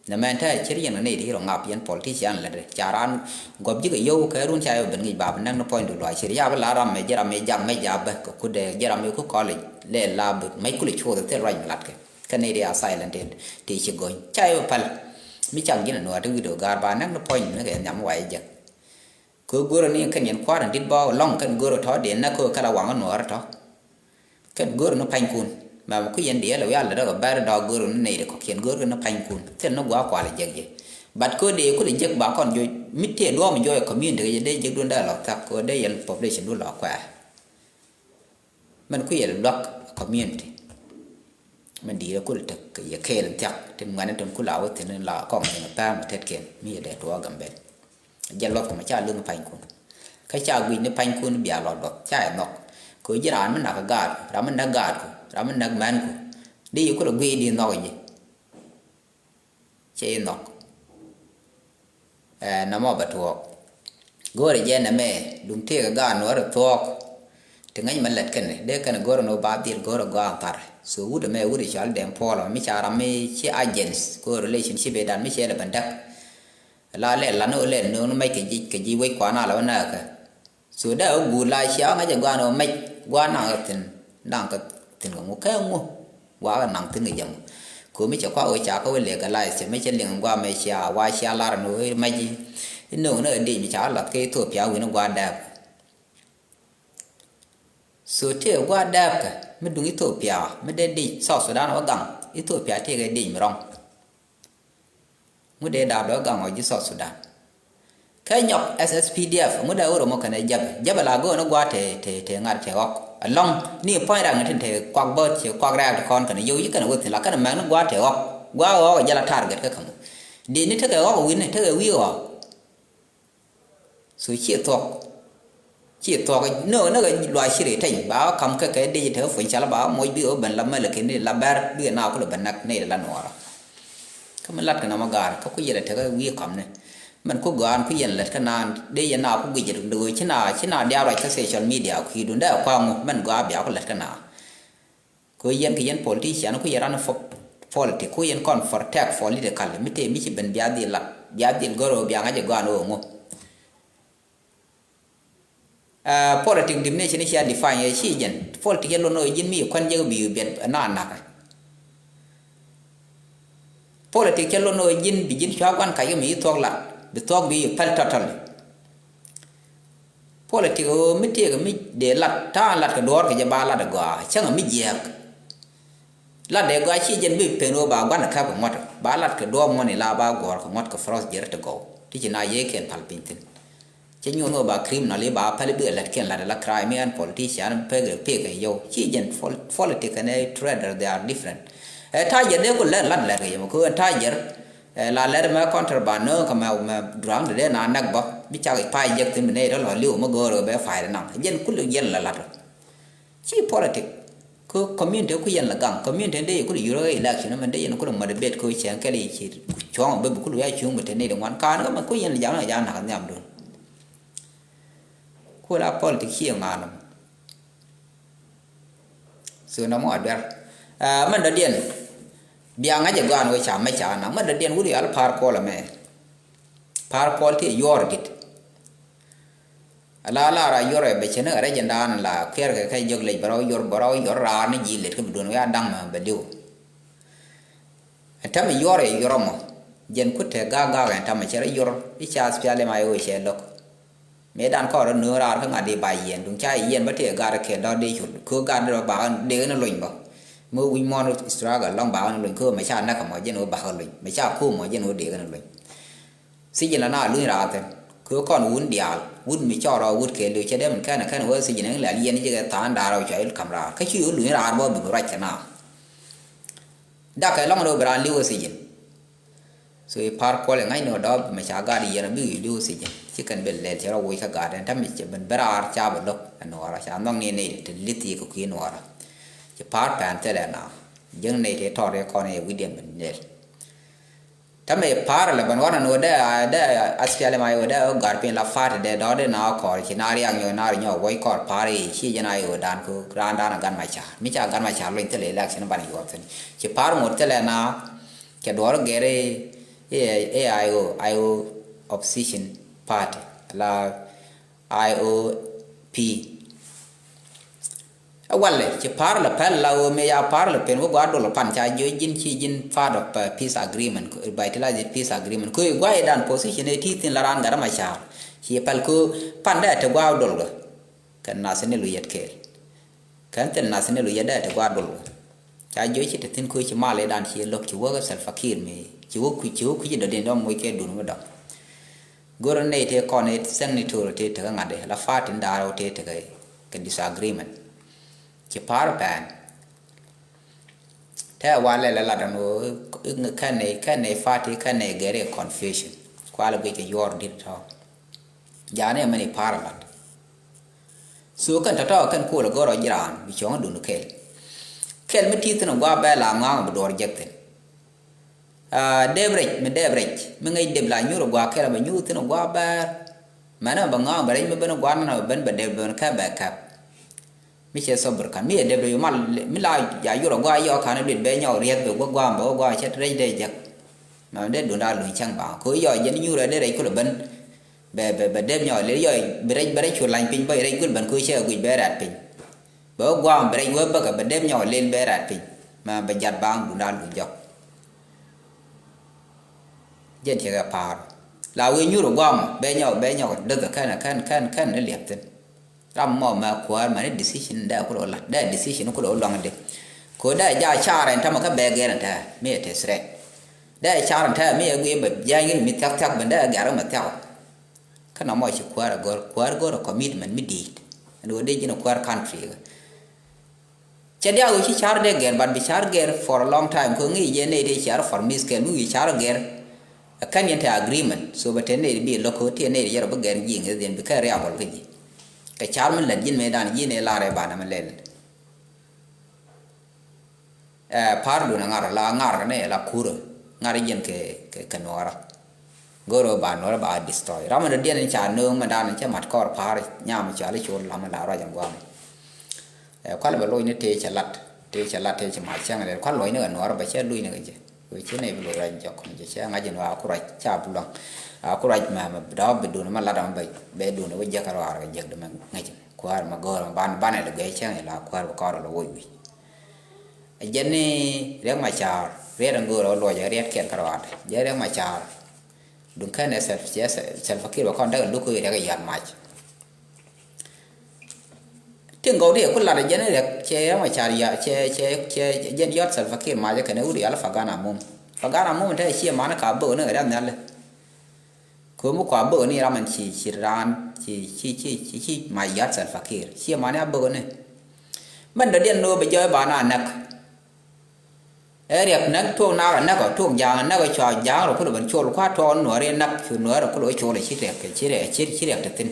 Nɛ mɛn te cir yɛn kɛ nɛy ti rɔ ŋap yɛn politician lätdɛ ca raan gɔp ji̱ kɛ yio̱w kɛ run ca yɛ ben ŋi̱c ba bi näk ni puɔ̱nydu luaac cir ya bi la ram mɛ ji̱ ram mɛ jak mɛ ja bä kɛ kut dɛ ji̱ ram mɛ kut kɔlɛc lɛ la bi mɛc kulɛ cuɔth thil ruac mi latkɛ. Kɛ nɛy ti a silent ti ci go̱ny ca yɛ bi päl. Mi cak ji̱n a nuɔɔr ti wi̱cdɛ gaar ba näk ni puɔ̱nydu ni kɛ nhiam wayɛ jek. Kɛ go̱rä ni kɛn yɛn kua̱r in dit bä lɔ̱ŋ kɛn go̱rä tɔ̱ dee näk kɛ kɛ la waŋä nuɔɔr tɔ̱. Kɛn go̱r ni panykun. Mɛmɛ ku yɛn diɛɛl wial dee kɛ bɛr dɔɔk go̱r ni nɛy ti kɔ̱kiɛn go̱r ni panykun. Thil ni gua̱a̱k kual jek yɛ. But ko̱ dee kulɛ jek ba kɔn joc mi tëë duɔ̱ɔ̱m jɔɔc community kɛ jɛ dee jek duɔ̱n dee lɔ thak kɛ dee yɛn population du lɔ kuɛɛr. Mɛn ku yɛl luak community. Mɛn di̱i̱t kulɛ tek kɛ yɛ kɛɛl thiak tin ŋuɛni tin kula wä thin la kɔŋ thin pɛm tetkiɛn mi yɛ dee tuɔɔk Gambɛl. Jɛ luɔth kɛ mɛ ca luŋ panykun. Kä ca guic ni panykun bia lɔ duɔth ca yɛ nhɔk. Kɛ ji̱ raan mi nak gaatku, raan mi nak gaatku, raan mi nak mɛnku. Di yi kulɛ guic di nhɔk ji̱. Cɛ yi nhɔk. Ɛ, nɔmɔ bɛ tuɔɔk. Go̱o̱rɛ jɛ nɛmɛ duŋ tëëkɛ gaat nuɔ̱ɔ̱rɛ thuɔɔk. Ti ŋäc mɛ lät kɛnɛ dee kɛnɛ go̱o̱rɛ ni wä ba dhil go̱o̱rɛ gɔaa thar. So wut ɛmɛ wut ɛ cɔal Dɛŋ Puɔl ɔ mi ca ram mi ci agents ko relationship ɛ dan mi cɛ lɛ bɛn däk. La lɛ lan wä lɛ no̱o̱ŋ ni mɛc kɛ ji̱ kɛ ji̱ wec kuan a la wä nääkɛ. So dee wä guur la cia ŋa̱c ɛ gua̱a̱n ɣöö mɛc gua̱a̱n naŋ ɣä thi̱n naŋ kä thi̱n kɛ ŋu kɛ ŋu gua̱a̱ ɣä naŋ thi̱n kɛ jɛ ŋu. Ko̱mi cɛ kua̱ ɣöö ca kä wä legalize cɛ mi cɛ liŋ gua̱a̱ mɛ cia wa cia lar ni ɣöö mɛc i̱ no̱o̱ŋ ni ɣä diec mi ca ɣä lath kä Ethiopia wi̱n i̱ gua̱a̱ dääpkɛ. So tëë gua̱a̱ dääpkɛ mi duŋ Ethiopia mi dee diec South Sudan wä gaŋ Ethiopia tëë kɛ diec mi rɔ̱ŋ. Ŋut dee daap dɔ̱ gaŋ ɔ ji̱ South Sudan. Kä nyɔk S S P D F ŋut dee wä romɔ kɛnɛ jɛpɛ jɛpɛ la go̱o̱n i̱ gua̱a̱ te te te ŋa̱t te ɣɔk ɛlɔ̱ŋ ni puɔ̱ny rak ni tin te kuak bä te kuak rɛɛk ti kɔn kɛnɛ yio̱w ci kɛnɛ wä thi̱n la kɛnɛ mɛk ni gua̱a̱ te ɣɔk gua̱a̱ ɣɔk ɛ jɛ la target kä kämɔ. Dee ni tekɛ ɣɔk wi̱n ni tekɛ wi̱i̱ ɣɔk. So ciɛ thuɔ̱k. Ciɛ thuɔ̱k ni ɣän ni ɣän luaac ci rɛy teny ba ɣä ka̱m kɛ kɛ dec te ɣä puɔ̱ny cal ba ɣä moc bi ɣä ben la mɛl kɛ ni la bɛr bikɛ na kulɛ ben nak ni la nuɔɔrä. Kä mi lat kɛ nɔmɔ ga̱a̱r kä ku yɛlɛ tekɛ wi̱i̱ ka̱m ni. Mɛn ku gɔaan ku yɛn lät kä naan dee yɛn na ku guic rɛ ɣöö ci na ci na diaal ruac kä social media kui̱dun dee kua̱ŋ ŋu mɛn gɔaa bia ku lät kä naan. Kɛ ɣöö yɛn kɛ yɛn politician ku yɛn ran fo-, politic ku yɛn kɔn protect political mi tëë mi ci ben bia dhil lat bia dhil gör ɣöö bia ŋa̱c ɛ gɔaan ɣöö ŋu. Ɛ, politic definition ni cia define ɛ ci jɛn. Politic cɛ lon ɣöö ji̱n mi kuän jek bi biɛt na nakä. Politic cɛ lon ɣöö ji̱n bi ji̱n cua gua̱n kac kɛ mi ci thuɔ̱k lat bi thuɔ̱k bi päl tɔtɔl. Politic ɣöö mi tëëkɛ mi dee lat ta̱a̱ lat kɛ duɔ̱ɔ̱r kɛ jɛ ba lat ɛ gɔaa cäŋɛ mi jiääk. Lat dee gɔaa ci jɛn bi pen ɣöö ba gua̱n ɛ käp kɛ ŋuɔ̱t ba lat kɛ duɔ̱ɔ̱r ŋuɔ̱n ila ba guɔ̱ɔ̱r kɛ ŋuɔ̱t kɛ frost jiɛr ti gɔw ti ci na yee kɛn pal piny thi̱n. Cä nyuɔ̱n ɣöö ba criminal i̱ ba päl i̱ bikɛ lät kiɛn lat ala crime i̱ ɛn politician pek pek kɛ yɔw ci jɛn pol-, politic kɛnɛ trader they are different. Ɛ ta̱a̱ jiɛr dee ku lɛn lat lɛt kɛ yɛ mɛ kɛ ɣöö ɛn ta̱a̱ jiɛr. Ɛ la lɛt mɛ contraband nööŋ kɛ mɛ mɛ duraŋ dee na näk bä bi cak i̱ pay jek thi̱n bi nɛy rɔ lɔ li̱w mɛ go̱o̱r kɛ bɛ pay dee naŋ jɛn kul jɛn la lat. Ci politic. Kä community ku yɛn la gaŋ community dee yɛ kul yur election mɛ dee yɛn kul motivate kä cɛn kɛl yɛ ci cuɔ̱ŋ bä bi kul wi̱i̱ a cuŋ bi te nɛy dee ŋuan kaan kä mɛ ku yɛn la jaŋ jaŋ nak nhiam dun. Ku la politic ci yɛ ŋa̱a̱n nɔm. So nɔmɔ a duer. Ɛ mɛn dɔ̱diɛn bia ŋa̱c ɛ gɔaan wee ca mɛ ca naŋ mɛn dɔ̱diɛn wut yal pa̱a̱r kuɔl ɛmɛ. Pa̱a̱r kuɔl ti yuɔr dit. Ala la ra yuɔr ɛ bɛ cɛ ni ɣɛ rɛc ɛn daan la kuɛɛr kɛ kɛ jiök lec bɛ rɔ yuɔr bɛ rɔ yuɔr raar ni ji̱ lɛt kä bi duɔ̱n wee a da̱ŋ mɛ bɛ li̱w. Ɛn täämɛ yuɔr ɛ yuɔr ɛmɔ jɛn ku te ga̱a̱k ga̱a̱k ɛn täämɛ cɛ rɔ yuɔr i̱ ca spial ɛma i̱ wee cɛ lo̱k. Mëë dan kɔn rɔ nööŋ raar kä ŋa̱t di ba yiɛn duŋ ca yiɛn bä tëë gat kɛ dɔ̱r di col kö gat di rɔ bakä dee ni lony bä. Mi wi̱c muɔ̱ɔ̱n struggle lɔŋ bakä ni lony kö mɛ ca näk ɛmɔ jɛn wä bakä lony mɛ ca kum mɔ jɛn wä dee ni lony. Thijin la na luny raar thi̱n kö kɔn wun diaal wut mi cɔɔr rɔ wut kɛ liw cɛ dee min kɛn kɛn wä thijin ɛn lɛl yiɛn jikɛ tha̱a̱ŋ da̱a̱r rɔ cɔy kam raar kä ci wä luny raar bä bik ruac kɛ na. Dak kɛ lɔŋ ni wä bi raan li̱w kä thijin. So i̱ pa̱a̱r kuɔl i̱ ŋa̱cni wä dɔɔp mɛ ca gaat i̱ yɛn a bik i̱ li̱w thijin ci kɛn bel lɛl cɛ rɔ woc kä gaat ɛn ta̱mɛ cɛ ben ben raar ca bɛ lo̱k ɛn nuɔɔrä ca nhɔk ni nɛy ti li̱th yik kɛ kui̱ nuɔɔrä. Ci pa̱a̱r pɛn thilɛ na jiäŋ nɛy ti tɔr yɛ kɔn yɛ wi̱diɛn ben lɛl. Ta̱mɛ pa̱a̱r lɛ ben ɣɔn ɛn ɣöö dee a dee a spiali ma ɣöö dee ɣöö gar piny la pa̱a̱r ti dee dɔɔk dee na ɣöö kɔɔr ci na riak nyɔk na ri nyɔk woc kɔɔr pa̱a̱r i̱ ci jɛn a ɣöö dan kö raan dan a gan ma ca̱a̱r mi ca gan ma ca̱a̱r luny thilɛ election ban yuɔth thi̱n. Ci pa̱a̱r ŋot thilɛ na cɛ duɔɔr gɛr i̱ i̱ I O I O opposition party la I O P. Ɛ walɛ ci pa̱a̱r lɛ pɛl la ɣöö mëë ya pa̱a̱r lɛ pen wä gua̱a̱r dol pan ca jiö ji̱n ci ji̱n part of, uh, peace agreement, revitalized peace agreement. Kö i̱ gua̱a̱r i̱ dan position ëë ti thi̱n la raan gat ma ca̱a̱r ci pɛl kö pan dee te gua̱a̱r dol kɛ kɛ nath ni lu yɛt kɛɛl. Kɛn thil nath ni lu yɛ dee ti gua̱a̱r dol wä. Ca jiɔ ci te thi̱n kui̱ ci mal i̱ dan ci lo̱k ci wä kɛ Salva Kiir mi ci wä kui̱ ci wä kui̱ ci dɔ̱diɛn dɔ̱ŋ moc kɛ dun mi dɔ̱ŋ. Go̱rä nɛy tëë kɔn i̱ thäŋ ni to̱r tëë tekɛ ŋa̱t i̱ la party in da̱a̱r wä tëë tekɛ kɛ disagreement. Ci pa̱a̱r pɛn. Tɛɛ walɛ la lat ɛn ɣöö kɛn nɛy kɛn nɛy party kɛn nɛy gɛr i̱ confusion. Kualɛ guic kɛ yuɔr di̱t tɔ̱. Ja̱a̱n i̱ mɛn i̱ pa̱a̱r lat. So kɛn tɔ̱tɔ̱ kɛn kuɔl ɛ go̱r ɔ ji̱ raan bi cuɔ̱ŋ dun kɛl. Kɛl mi ti̱i̱ thi̱n ɛ gua̱a̱ bɛl a ŋa̱a̱ŋ bi duɔr jek thi̱n. Dep rɛc mi dep rɛc mi ŋäc dep la nyuur ɛ gua̱a̱ kɛl a bɛ nyuur thi̱n ɛ gua̱a̱ bɛɛr. Mɛn ɛ bɛ ŋa̱a̱ŋ bɛ rɛc mi ben ɛ gua̱a̱r nɛn ɛ bɛ ben bɛ dep ben kɛp bɛ kɛp. Mi cɛ thop bur ka̱n mi ɛ dep rɛc mal mi la ya yur ɛ gua̱a̱ yɔɔk ka̱n ɛ duet bɛ nyɔk riɛth bɛ gua̱a̱ bɛ wä gua̱a̱ cɛ rɛc dee jek. Mɛ dee dun daa luny cäŋ baŋ ko yɔɔk jɛn nyuur ɛ dee rɛc kulɛ ben. Bɛ bɛ bɛ dep nyɔk lel yɔɔk bi rɛc bɛ rɛc cu lany piny bä rɛc gul ben ko cɛ guic bɛ rɛ̈t piny. Bɛ wä gua̱a̱ bɛ rɛc wä bäkɛ bɛ dep nyɔk lel bɛ rɛ̈t piny. Mɛ bɛ jat baŋ dun daa luny jɔk. Jɛn tiɛkɛ pa̱a̱r la wee nyuur ɛ gua̱a̱ mɔ bɛ nyɔk bɛ nyɔk däth kɛn kɛn kɛn kɛn ni liɛp thi̱n. Ram mɔ mɛ kuäär mɛ ni decision dee kulɛ wä lat dee decision kulɛ wä luaŋ di. Ko dee ja car ɛn tamɛ kä bɛ gɛr ɛn tɛ mi ɛ te threat. Dee car ɛn tɛ mi ɛ guiy bɛ jiany mi thiak thiak ben dee gɛr mɛ thiak. Kä nɔmɔ ci kuäär ɛ gör kuäär gör ɛ commitment mi di̱i̱t. Ɛn wä dee ji̱n ɛ kuäär country. Cɛ diaak ɣöö ci car dee gɛr but bi car gɛr for a long time kɛ ŋi̱i̱c jɛ nɛy dee car for miss kɛl mi wi̱i̱ car gɛr. Ɛ kɛn yɛn te agreement so bɛ te nɛy bi lo̱k ɣöö tiɛ nɛy yɛr bi gɛr ji̱ ŋi̱th yɛn bi kɛ riabɔl kä ji̱. Kɛ car mi lät ji̱n mëëdan ji̱n ɛ lar ɛ banɛ mi lɛl. Ɛ pa̱r dun ɛ ŋar la ŋar kɛ nɛy la kurä ŋar ji̱n kɛ kɛ nuɔɔrä. Go̱r ɣöö ba nuɔ̱r ba destroy ram mi dɔ̱diɛn in ca nööŋ mi dan in cä mat kɔr pa̱a̱r nyam cɔal i̱ col lam in la ruac in guam. Ɛ kual bɛ loc ni tëë cɛ lat tëë cɛ lat tëë cɛ mac cäŋ rɛl kual loc ni kɛ nuɔ̱r bɛ cɛ loc ni kɛ jɛ. Wee ci nɛy bi loc ruac jɔk ni jɛ cɛ ŋa̱c in wa ku ruac ca bi luaŋ. A ku ruac mɛ mɛ dɔɔp bi dun mɛ lat mɛ bɛ dun wä jek kɛ ruaar kɛ jek di mɛ ŋäc in kuäär mɛ go̱o̱r mɛ ban ban in lɛ guiɛ cäŋ in la kuäär bɛ kɔr lɛ woc wi̱c. Ɛ jɛn ni Riɛk Macar riɛt in go̱o̱r ɛ luɔc ɛ riɛt kɛn kɛ ruaar jɛ Riɛk Macar. Duŋ kɛn ɛ Sal- cɛ Sal- Salva Kiir bɛ kɔn däk ɛ luk kɛ Riɛk ɛ yɔ̱a̱t mac. Tin gɔw di ɛ ku lat ɛ jɛn Riɛk cɛ Riɛk Macar yɔ̱a̱t cɛ cɛ cɛ jɛn yɔ̱a̱t Salva Kiir mac ɛ kɛn ɛ wut yɔal Pagan Amum. Pagan Amum te ɛ ciɛ man ɛ ka bök ni ɛ riath nhial. Kömi kua bök ni ram ɛn ci ci raan ci ci ci ci ci mac yɔ̱a̱t Salva Kiir ciɛ man ɛ a bök ni. Mɛn dɔ̱diɛn ni wä bɛ jɔɔc ba na näk. Ɛ Riɛk näk tuɔɔk naak ɛ näk ɔ tuɔɔk ja̱a̱ŋ ɛ näk ɔ cua ja̱a̱ŋ rɔ kulɛ ben col kua tuɔɔk nuɔ̱ɔ̱ri ɛ näk cu nuɔ̱ɔ̱ri rɔ kulɛ wä col ɛ ci Riɛk kɛ ci Riɛk ci Riɛk te thi̱n.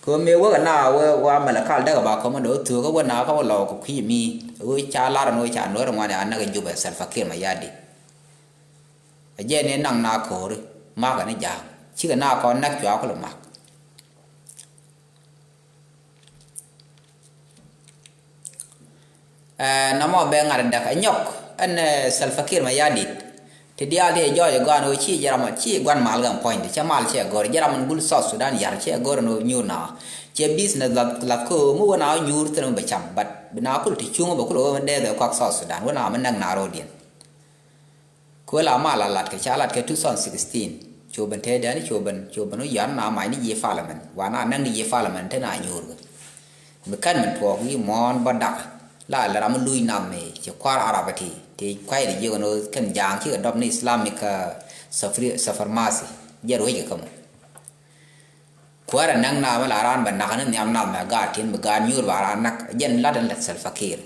Kɛ ɣöö mëë wäk ɛ na wä wa mɛlɛ kal däk ɛ ba kɔmä dee wä thuɔ̱k ɛ wä na kä wä lɔɔk kɛ kui̱ mi ɛ wä ca lar ɛn wä ca nuɔ̱ɔ̱ri ŋuan ɛ a näk ɛ Jubɛ Salva Kiir Mayardit. Ɛ jɛn ni naŋ na ko̱ri mak ɛ ni ja̱a̱ŋ cikɛ na kɔn näk cua kulɛ mak. Ɛɛ nɔmɔ bɛ ŋa̱t däk ɛ nyɔk ɛn ɛ Salva Kiir Mayardit. Ti diaal ti ɛ jɔɔc ɛ gɔaan ɣöö ci jɛ ram ci gua̱n mal gɛn puɔ̱nydɛ cɛ mal cɛ gɔr jɛ ram ɛn gul South Sudan yar cɛ gɔr ɛn ɣöö nyuur na cɛ business lath lath kä ɣöö mi wä na wä nyuur thil mi bɛ cam but bi na kul ti cuŋ bɛ kul ɣöö mi dɛɛth ɛ kɔak South Sudan wä na mi näk na ro̱o̱diɛn. Kö la mal a lat kɛ ca lat kɛ two thousand sixteen. Cu ben te dɛn cu ben cu ben wä yɔn na mac ni ji̱ parliament wa na näk ni ji̱ parliament te na nyuur kɛ. Mi kɛn min tuɔɔk wi̱i̱ muɔ̱ɔ̱n bä dak la lɛ ram mi luc nam mi ci kua̱r Arab ti ti kuay di jiök ni kɛn ja̱a̱ŋ cikɛ dɔp ni Islamic supremacy jɛ ruec kɛ kä mɔ. Kuäärɛ näk nath mi la raan bɛ nak ni nhiam nath mɛ gaat tin bi gaat nyuur ba raan nak jɛn lat in lät Salva Kiir.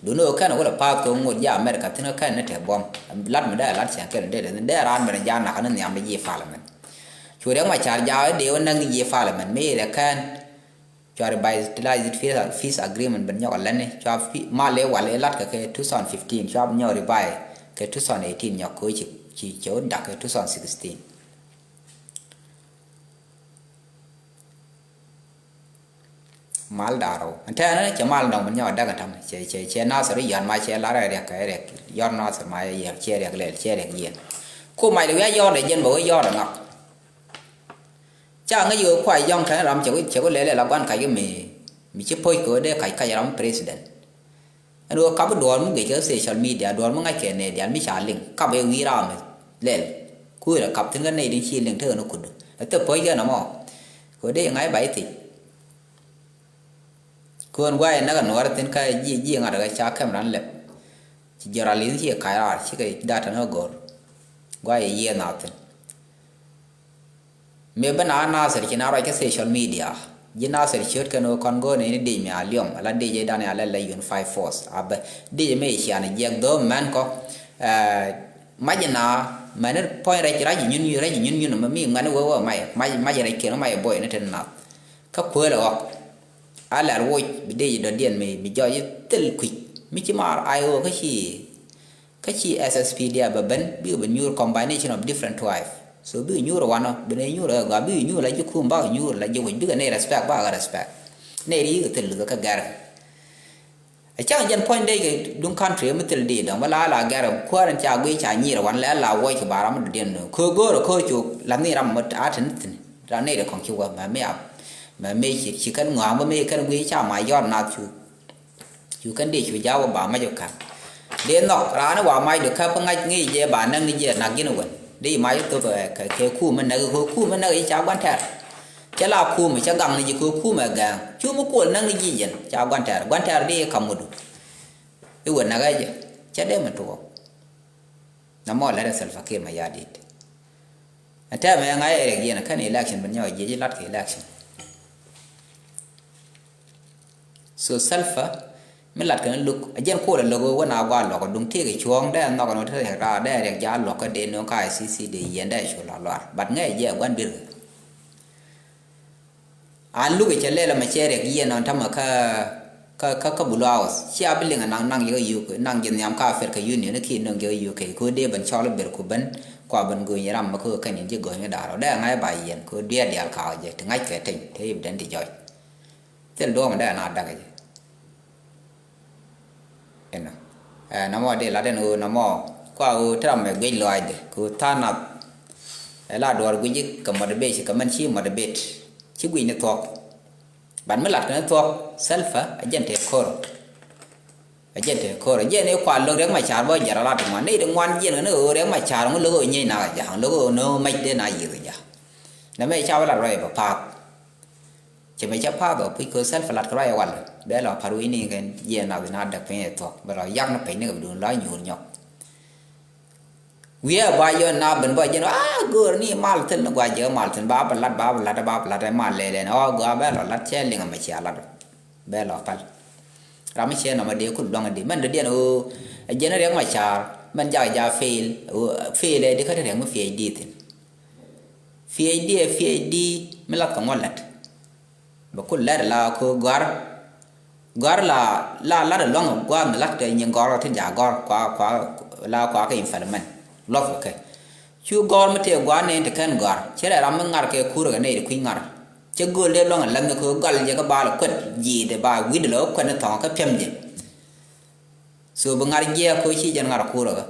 Duni ɣöö kɛn kulɛ pa̱a̱th kɛ ŋot ji̱ America thi̱n kä kɛn ni te buɔ̱m lat mi dee lat cɛn kɛn dee dee raan ben ja̱ nak ni nhiam di ji̱ parliament. Cu Riɛk Macar ja̱ i̱ dee wä näk ni ji̱ parliament mi ilɛ kɛn. Cua revitalize peace agreement ben nyɔk alɛni cua mal i̱ wal i̱ lat kɛ kɛ two thousand fifteen cua bi nyɔk revise kɛ two thousand eighteen nyɔk kɛ wä ci ci cɛ wä dak kɛ two thousand sixteen. Mal da̱a̱r rɛw ɛn tɛɛnä cɛ mal nɔŋ mi nyɔk däk ɛn ta̱mɛ cɛ cɛ cɛ Nasir i̱ yɔ̱a̱n ma cɛ lar ɛ riɛk kɛ riɛk yɔ̱a̱n Nasir ma cɛ riɛk lɛl cɛ riɛk yiɛn. Ku mac rɛ wi̱i̱ a yɔ̱ɔ̱n dɛ jɛn bɛ wee yɔ̱ɔ̱n ɛ ŋak. Ca ŋäc ɣöö kua yɔ̱ŋ kɛn ram cɛ wee cɛ wee lɛl ɛ la gua̱n kac mi mi ci po̱c kɛ wee dee kac kac ram president. Ɛn ɣöö kap i̱ duɔ̱ɔ̱r mi guic kɛ social media duɔ̱ɔ̱r mi ŋa̱c kɛ nɛy diaal mi ca liŋ kap ɛ wi̱i̱ raam lɛl. Kuëër ɛ kap thi̱n kä nɛy tin ci liŋ tekɛ ni kudu ɛ thil puɔ̱c kɛn ɛmɔ. Kɛ ɣöö dee ŋa̱c ba i̱ thic. Kɛ Kuën guay näk a nuɔr thin ka ji̱ ji̱ ŋa̱t kɛ ca kɛm ran lɛp. Ci jɔral in ci ka̱c raar cikɛ data ni go̱r. Guay yiëë na thin. Mëë bä na Nasir ci na ruac kä social media. Ji̱ Nasir ciöt kɛn ɣöö kɔn go̱o̱r ni ni dic mi a liɔm ala dic i̱ dan ya lɛl la unified force a bä dic mëë cian jiɛk dho̱o̱m mɛn kɔ. Mac na mɛn ni puɔ̱ny rɛc rac ji̱ nyun nyun rɛc ji̱ nyun nyun mɛ mi ŋuɛn wee wee mac mac mac rɛc kiɛn mac boy ni tin nath. Kä kuël ɛ ɣɔk a lɛr woc bi dic dɔ̱diɛn mi mi jɔc i̱ thil kui̱c mi ci maar ai ɣöö kä ci Kä ci S S P D F bɛ ben bikɛ bɛ nyuur combination of different tribe. So bikɛ nyuur wanɔ bɛ nɛ nyuur ɛ gɔaa bikɛ nyuur la ji̱ kum bakɛ nyuur la ji̱ wi̱c bikɛ nɛ respect bakɛ respect. Nɛ ri kɛ thil luth kä gɛr. Ɛ cäŋ jɛn puɔ̱ny dee kɛ duŋ country mi thil di dɔŋ bä la la gɛr kuäär in ca guiy ca nyiir wan lɛ la wuɔc kɛ ba ram mi dɔ̱diɛn nööŋ. Kɛ go̱o̱r ɛ ko̱r cuk la ni ram mi a tin thin. Ram nɛ ri kɔŋ ci wä mɛ mi a mɛ mi ci kɛn ŋɔaŋ bä mi kɛn guiy ca ma yɔr nath cuk. Cu kɛn dee cu ja̱a̱k wä ba mac wä ka̱n. Dee nhɔk raan wa mac du käp kä ŋa̱c ŋi̱i̱c jɛ ba näk ni jɛ nak ji̱n wän dee mac wä thop kɛ kumä näk kɛ kumä näk i̱ ca gua̱n tɛr. Cɛ la kumä cɛ gaŋ ni ji̱ kɛ kumä ɛ gɛ̈ɛ̈ŋ cu mi kuɔl näk ni ji̱ jɛn ca gua̱n tɛr gua̱n tɛr dee i̱ ka̱m wä du. I̱ wä näk ɛ jɛ cɛ dee mi tuɔɔk. Namɔ lɛt ɛ Salva Kiir Mayardit. Ɛ tɛmɛ ŋa̱c ɛ riɛk yɛn kɛn election ben nyɔk jiɛc i̱ lat kɛ election. So Salva mi lat kɛn luk a jiɛn kol a lok wä na gua lok a duŋ tëëk cuɔ̱ɔ̱ŋ dee a nhɔk a nɔ te riɛk raar dee a riɛk ja lok kä dee no̱o̱ŋ ka I C C dee yɛn dee cu lɔr lɔr but ŋɛɛ jɛ a gua̱n dui̱r kɛ. An luk a cɛ lɛl a ma cɛ riɛk yɛn ɔn tamɛ kä kä kä kä Blue House cia bi liŋ a naŋ naŋ yɛ kä yuk naŋ ji̱ nhiam ka Africa Union ki no̱o̱ŋ jɛ kä yuk kɛ ko dee ben cɔl ber ku ben kua ben go̱o̱ny ram mɛ kä kɛn in ji̱ go̱o̱ny kä da̱r ɔ dee a ŋa̱c ba yɛn ko dee a diaal ka ɔ jɛ ti ŋa̱c kɛ teny te i̱ bi den ti jɔc. Thil duɔ̱ɔ̱m dee na dakä jɛ. Inɔ. Ɛ namɔ dee lat ɛn ɣöö namɔ kua ɣöö te ram ɛ guic lɔaacdɛ kɛ ɣöö tha̱a̱ŋ nath. Ɛ la duɔ̱ɔ̱r guic kɛ motivation kɛ mɛn ci motivate ci guic ni thuɔ̱k. But mi lat kɛ ni thuɔ̱k Salva ɛ jɛn te ko̱r. Ɛ jɛn te ko̱r ɛ jɛn i̱ kua lo̱k riɛk ma ca̱r bä jɛr a lat ti ŋuan ni ti ŋuan jiɛn kɛ ni ɣöö riɛk ma ca̱r ŋu lo̱k ɣöö nyiec na kɛ ja̱ lo̱k ɣöö ni mec dee na yiëth kɛ ja̱. Namɛ ca bä lat ruac bä pa̱a̱th. Cɛ mɛ cɛ pa̱a̱th ɔ puc kɛ Salva lat kɛ ruac ɛ wal bɛ lɔ pa̱r wi̱i̱ ni kɛn jiɛ nath na däk piny ɛ thuɔ̱k bɛ lɔ yak ni piny ni kɛ bi duun lɔ nyuur nyɔk. Wi̱i̱ ɛ ba yɔ na ben bä jɛn a go̱o̱r ni mal thil ni gua jɛ mal thil ba bɛ lat ba bɛ lat ba bɛ lat ɛ mal lɛlɛ ni ɔ gua bɛ lɔ lat cɛ liŋ mɛ cia lat bɛ lɔ pal. Ram mi cɛ nɔmɔ dee kul luaŋ di mɛn dee diɛn ɣöö ɛ jɛn riɛk ma ca̱r mɛn jak ja fail fail ɛ di kä ti riɛk mi fail di thin. P H D ɛ P H D mi lath kɛ ŋuɔ̱t lät. Bɛ kul lɛt la kɛ gɔ̱a̱r. Gɔ̱a̱r la la lat luaŋ gua̱a̱th mi lath kɛ nyin gɔ̱a̱r tin ja̱ gɔ̱a̱r kua kua la kua kɛ implement luɔth kɛ kɛ. Cu gɔ̱a̱r mi tëë gua̱a̱r nɛn ti kɛn gɔ̱a̱r ci rɛ ram mi ŋar kɛ kur kɛ nɛy ti kui̱ ŋar. Cɛ gööl dee luaŋ ɛ läth ni kɛ gɔl jɛ kɛ bal kuɛt ji̱i̱dɛ ba wi̱dɛ lɛ wä kuɛt ni thɔ̱ŋ kä piɛm jɛ. So bi ŋar jiɛɛk kɛ ci jɛn ŋar kur kɛ.